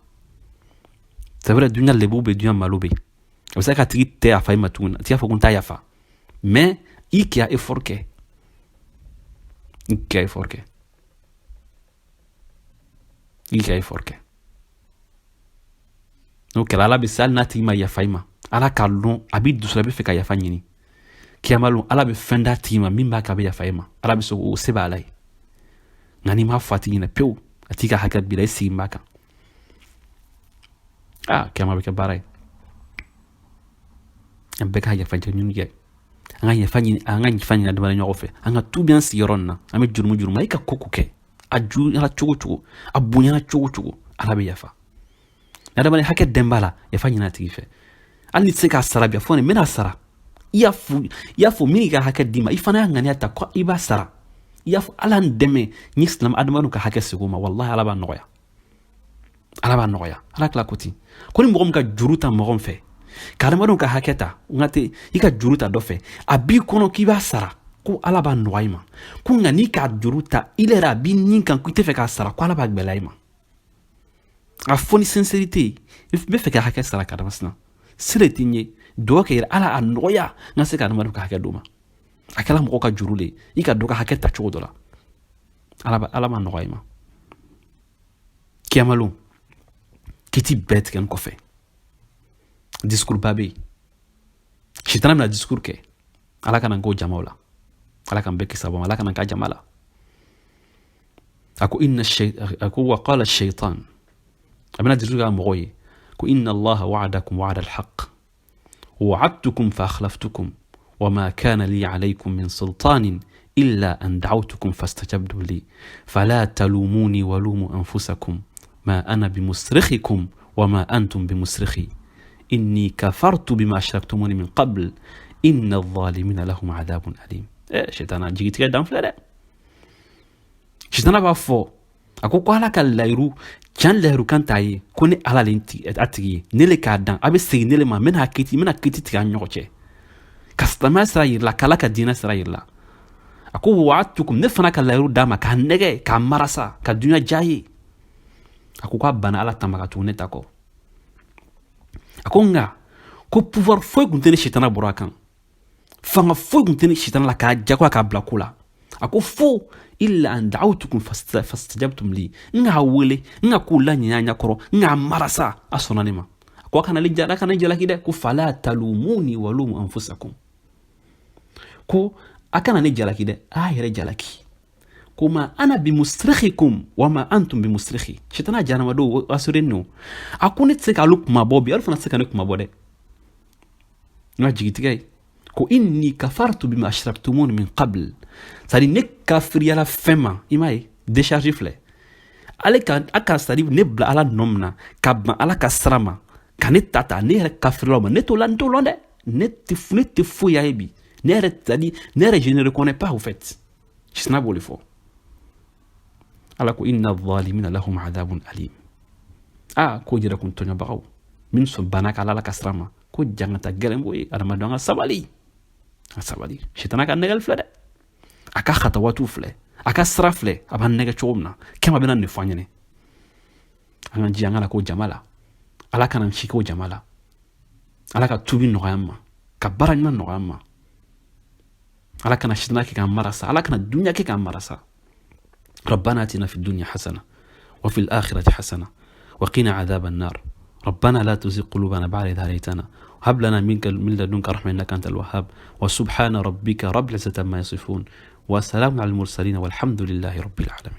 C'est vrai, dunuya lebu bɛ, dunuya malo bɛ, a bɛ se ka tigi tɛ yafa i ma tuguni, a t'i fɔ ko n t'a yafa, mais i k'i effort kɛ, i k'i effort kɛ, i k'i effort kɛ. N'o kɛra, Ala bɛ se, hali n'a tigi ma yafa i ma, Ala k'a lɔn a b'i dusu la, i bɛ fɛ ka yafa ɲini. Kiyama lon, Ala bɛ fɛn d'a tigi ma min b'a kɛ a bɛ yafa i ma. Ala bɛ se o se b'a la ye. Nka n'i m'a fɔ a tigi ɲɛna pewu, a tigi ka hakɛ b'i la, i sigi b'a kan, aa, kiyama bɛ kɛ baara ye. An bɛɛ ka yafa ɲini kɛ, an ka yafa ɲini, an ka yafa ɲini adamaden ɲɔgɔn fɛ, an ka tubi an sigiyɔrɔ nin na. An bɛ jurumu jurumu, i ka ko ko kɛ, a juguyara cogo cogo, a bonyana cogo cogo, Ala bɛ yafa. Ni adamaden hakɛ dɛn b'a la, yafa ɲini a tigi fɛ. Hali n'i tɛ se k'a sara bi, a fɔ ne n bɛna sara. I y'a fɔ min y'i ka hakɛ d'i ma, i fana y'a ŋaniya ta ko i b'a sara. I y'a fɔ Ala n dɛmɛ n ye silamɛ adamadenw ka hakɛ segin o ma. Walahi, Ala b'a nɔgɔya, Ala b'a nɔgɔya. Ala tila ko ten ko ni mɔgɔ min ka juru ta mɔgɔ min fɛ, ka adamadenw ka hakɛ ta, n ka tɛ i ka juru ta dɔ fɛ, a b'i kɔnɔ k'i b'a sara, ko Ala b'a nɔgɔya i ma. Ko nka n'i k'a juru ta i yɛrɛ, a b'i nin kan ko i tɛ fɛ k'a sara, ko Ala b'a gbɛlɛya i ma. A fɔ ni sincérité, n bɛ fɛ ka hakɛ sara karimasina, se de tɛ n ye, dugawu kɛ yɛrɛ, Ala a nɔgɔya n ka se ka adamadenw ka hakɛ d'o ma. A kɛra mɔgɔ ka juru le, i ka dɔ ka hakɛ ta cogo dɔ la, Ala b'a nɔgɔya i ma. Kiyamalon, kiti bɛɛ tigɛni kɔfɛ, discours ba bɛ yen, sitana bɛna discours kɛ. Ala kana n k'o jamaw la, Ala k'an bɛɛ kisi a bɔ ma, Ala kana n ka jama la. A ko inna, a ko wa qala shaitan, a bɛna discours kɛ mɔgɔw ye ko inna Allaha wa'adakum wa'ada al-haqq وعدتكم فأخلفتكم وما كان لي عليكم من سلطان إلا أن دعوتكم فاستجبتم لي فلا تلوموني ولوموا أنفسكم ما أنا بمصرخكم وما أنتم بمصرخي إني كفرت بما أشركتموني من قبل إن الظالمين لهم عذاب أليم. Eh, shetana jigitigɛ dan filɛ dɛ. Shetana b'a fɔ a ko Ala ka layiru can, layiru kan t'a ye ko ne Ala le a tigi ye, ne le k'a dan, a bɛ segin ne le ma, n bɛna kiti, n bɛna kiti tigɛ an ɲɔgɔn cɛ, ka silamɛya sira yir'i la, k'Ala ka diinɛ sira yir'i la. A ko waatukum, ne fana ka layiru d'a ma, k'a nɛgɛ, k'a marasa, ka dunuya diya ye. A ko k'a banna Ala ta ma ka tugu ne ta kɔ. A ko nka ko pouvoir foyi tun tɛ ne sitana bɔra a kan, fanga foyi tun tɛ ne sitana la k'a jagoya k'a bila ko la. A ko fo illa an da'awtukum fastajabtum li, n k'a wele, n ka kow laɲɛ a ɲɛkɔrɔ, n k'a marasa, a sɔnna ne ma. A ko a kana ne kana jalaki dɛ. Ko fala talumuni walumu anfusakum, ko a kana ne jalaki dɛ, a yɛrɛ jalaki. Ko ma ana bimusrikhikum wa ma antum bimusrikhi. Sitana jahanamadenw assurénen no. A ko ne tɛ se k'alu kuma bɔ bi, alu fana tɛ se ka ne kuma bɔ dɛ. N ka jigitigɛ ye ko inni kafartu bima ashraktumuni min qabl, c'est à dire ne kafiriyala fɛn ma. I m'a ye, décharge filɛ ale ka a ka, c'est à dire ne bila Ala nɔ min na ka ban Ala ka sira ma ka ne ta ta, ne yɛrɛ kafirilaw ma. Ne t'o la, n t'o lɔn dɛ. Ne tɛ foyi y'a ye bi. Ne yɛrɛ, c'est à dire ne yɛrɛ, je ne reconnais pas au fait. Sitana b'o de fɔ. Ala ko inna zalimina lahum adhabun alim. A ko jɛrɛ kun tɔɲɔbagaw min sɔn banna ka Ala ka sira ma, ko jangata gɛlɛn b'o ye. Adamadenw, ka sabali, ka sabali. Sitana ka nɛgɛli filɛ dɛ, a ka hatawatiw filɛ, a ka sira filɛ, a b'an nɛgɛ cogo min na. Kɛma bɛna nin fɔ an ɲɛnɛ. An ka ji, an kana k'o jama la. Ala kana si k'o jama la. Ala ka tubi nɔgɔya an ma, ka baara ɲuman nɔgɔya an ma. Ala kana sitana kɛ k'an mara sa, Ala kana dunya kɛ k'an mara sa. ربنا اتنا في الدنيا حسنه وفي الاخره حسنه وقنا عذاب النار. ربنا لا تزغ قلوبنا بعد إذ هديتنا وهب لنا منك من لدنك رحمة إنك أنت الوهاب. وسبحان ربك رب العزة عما يصفون وسلام على المرسلين والحمد لله رب العالمين.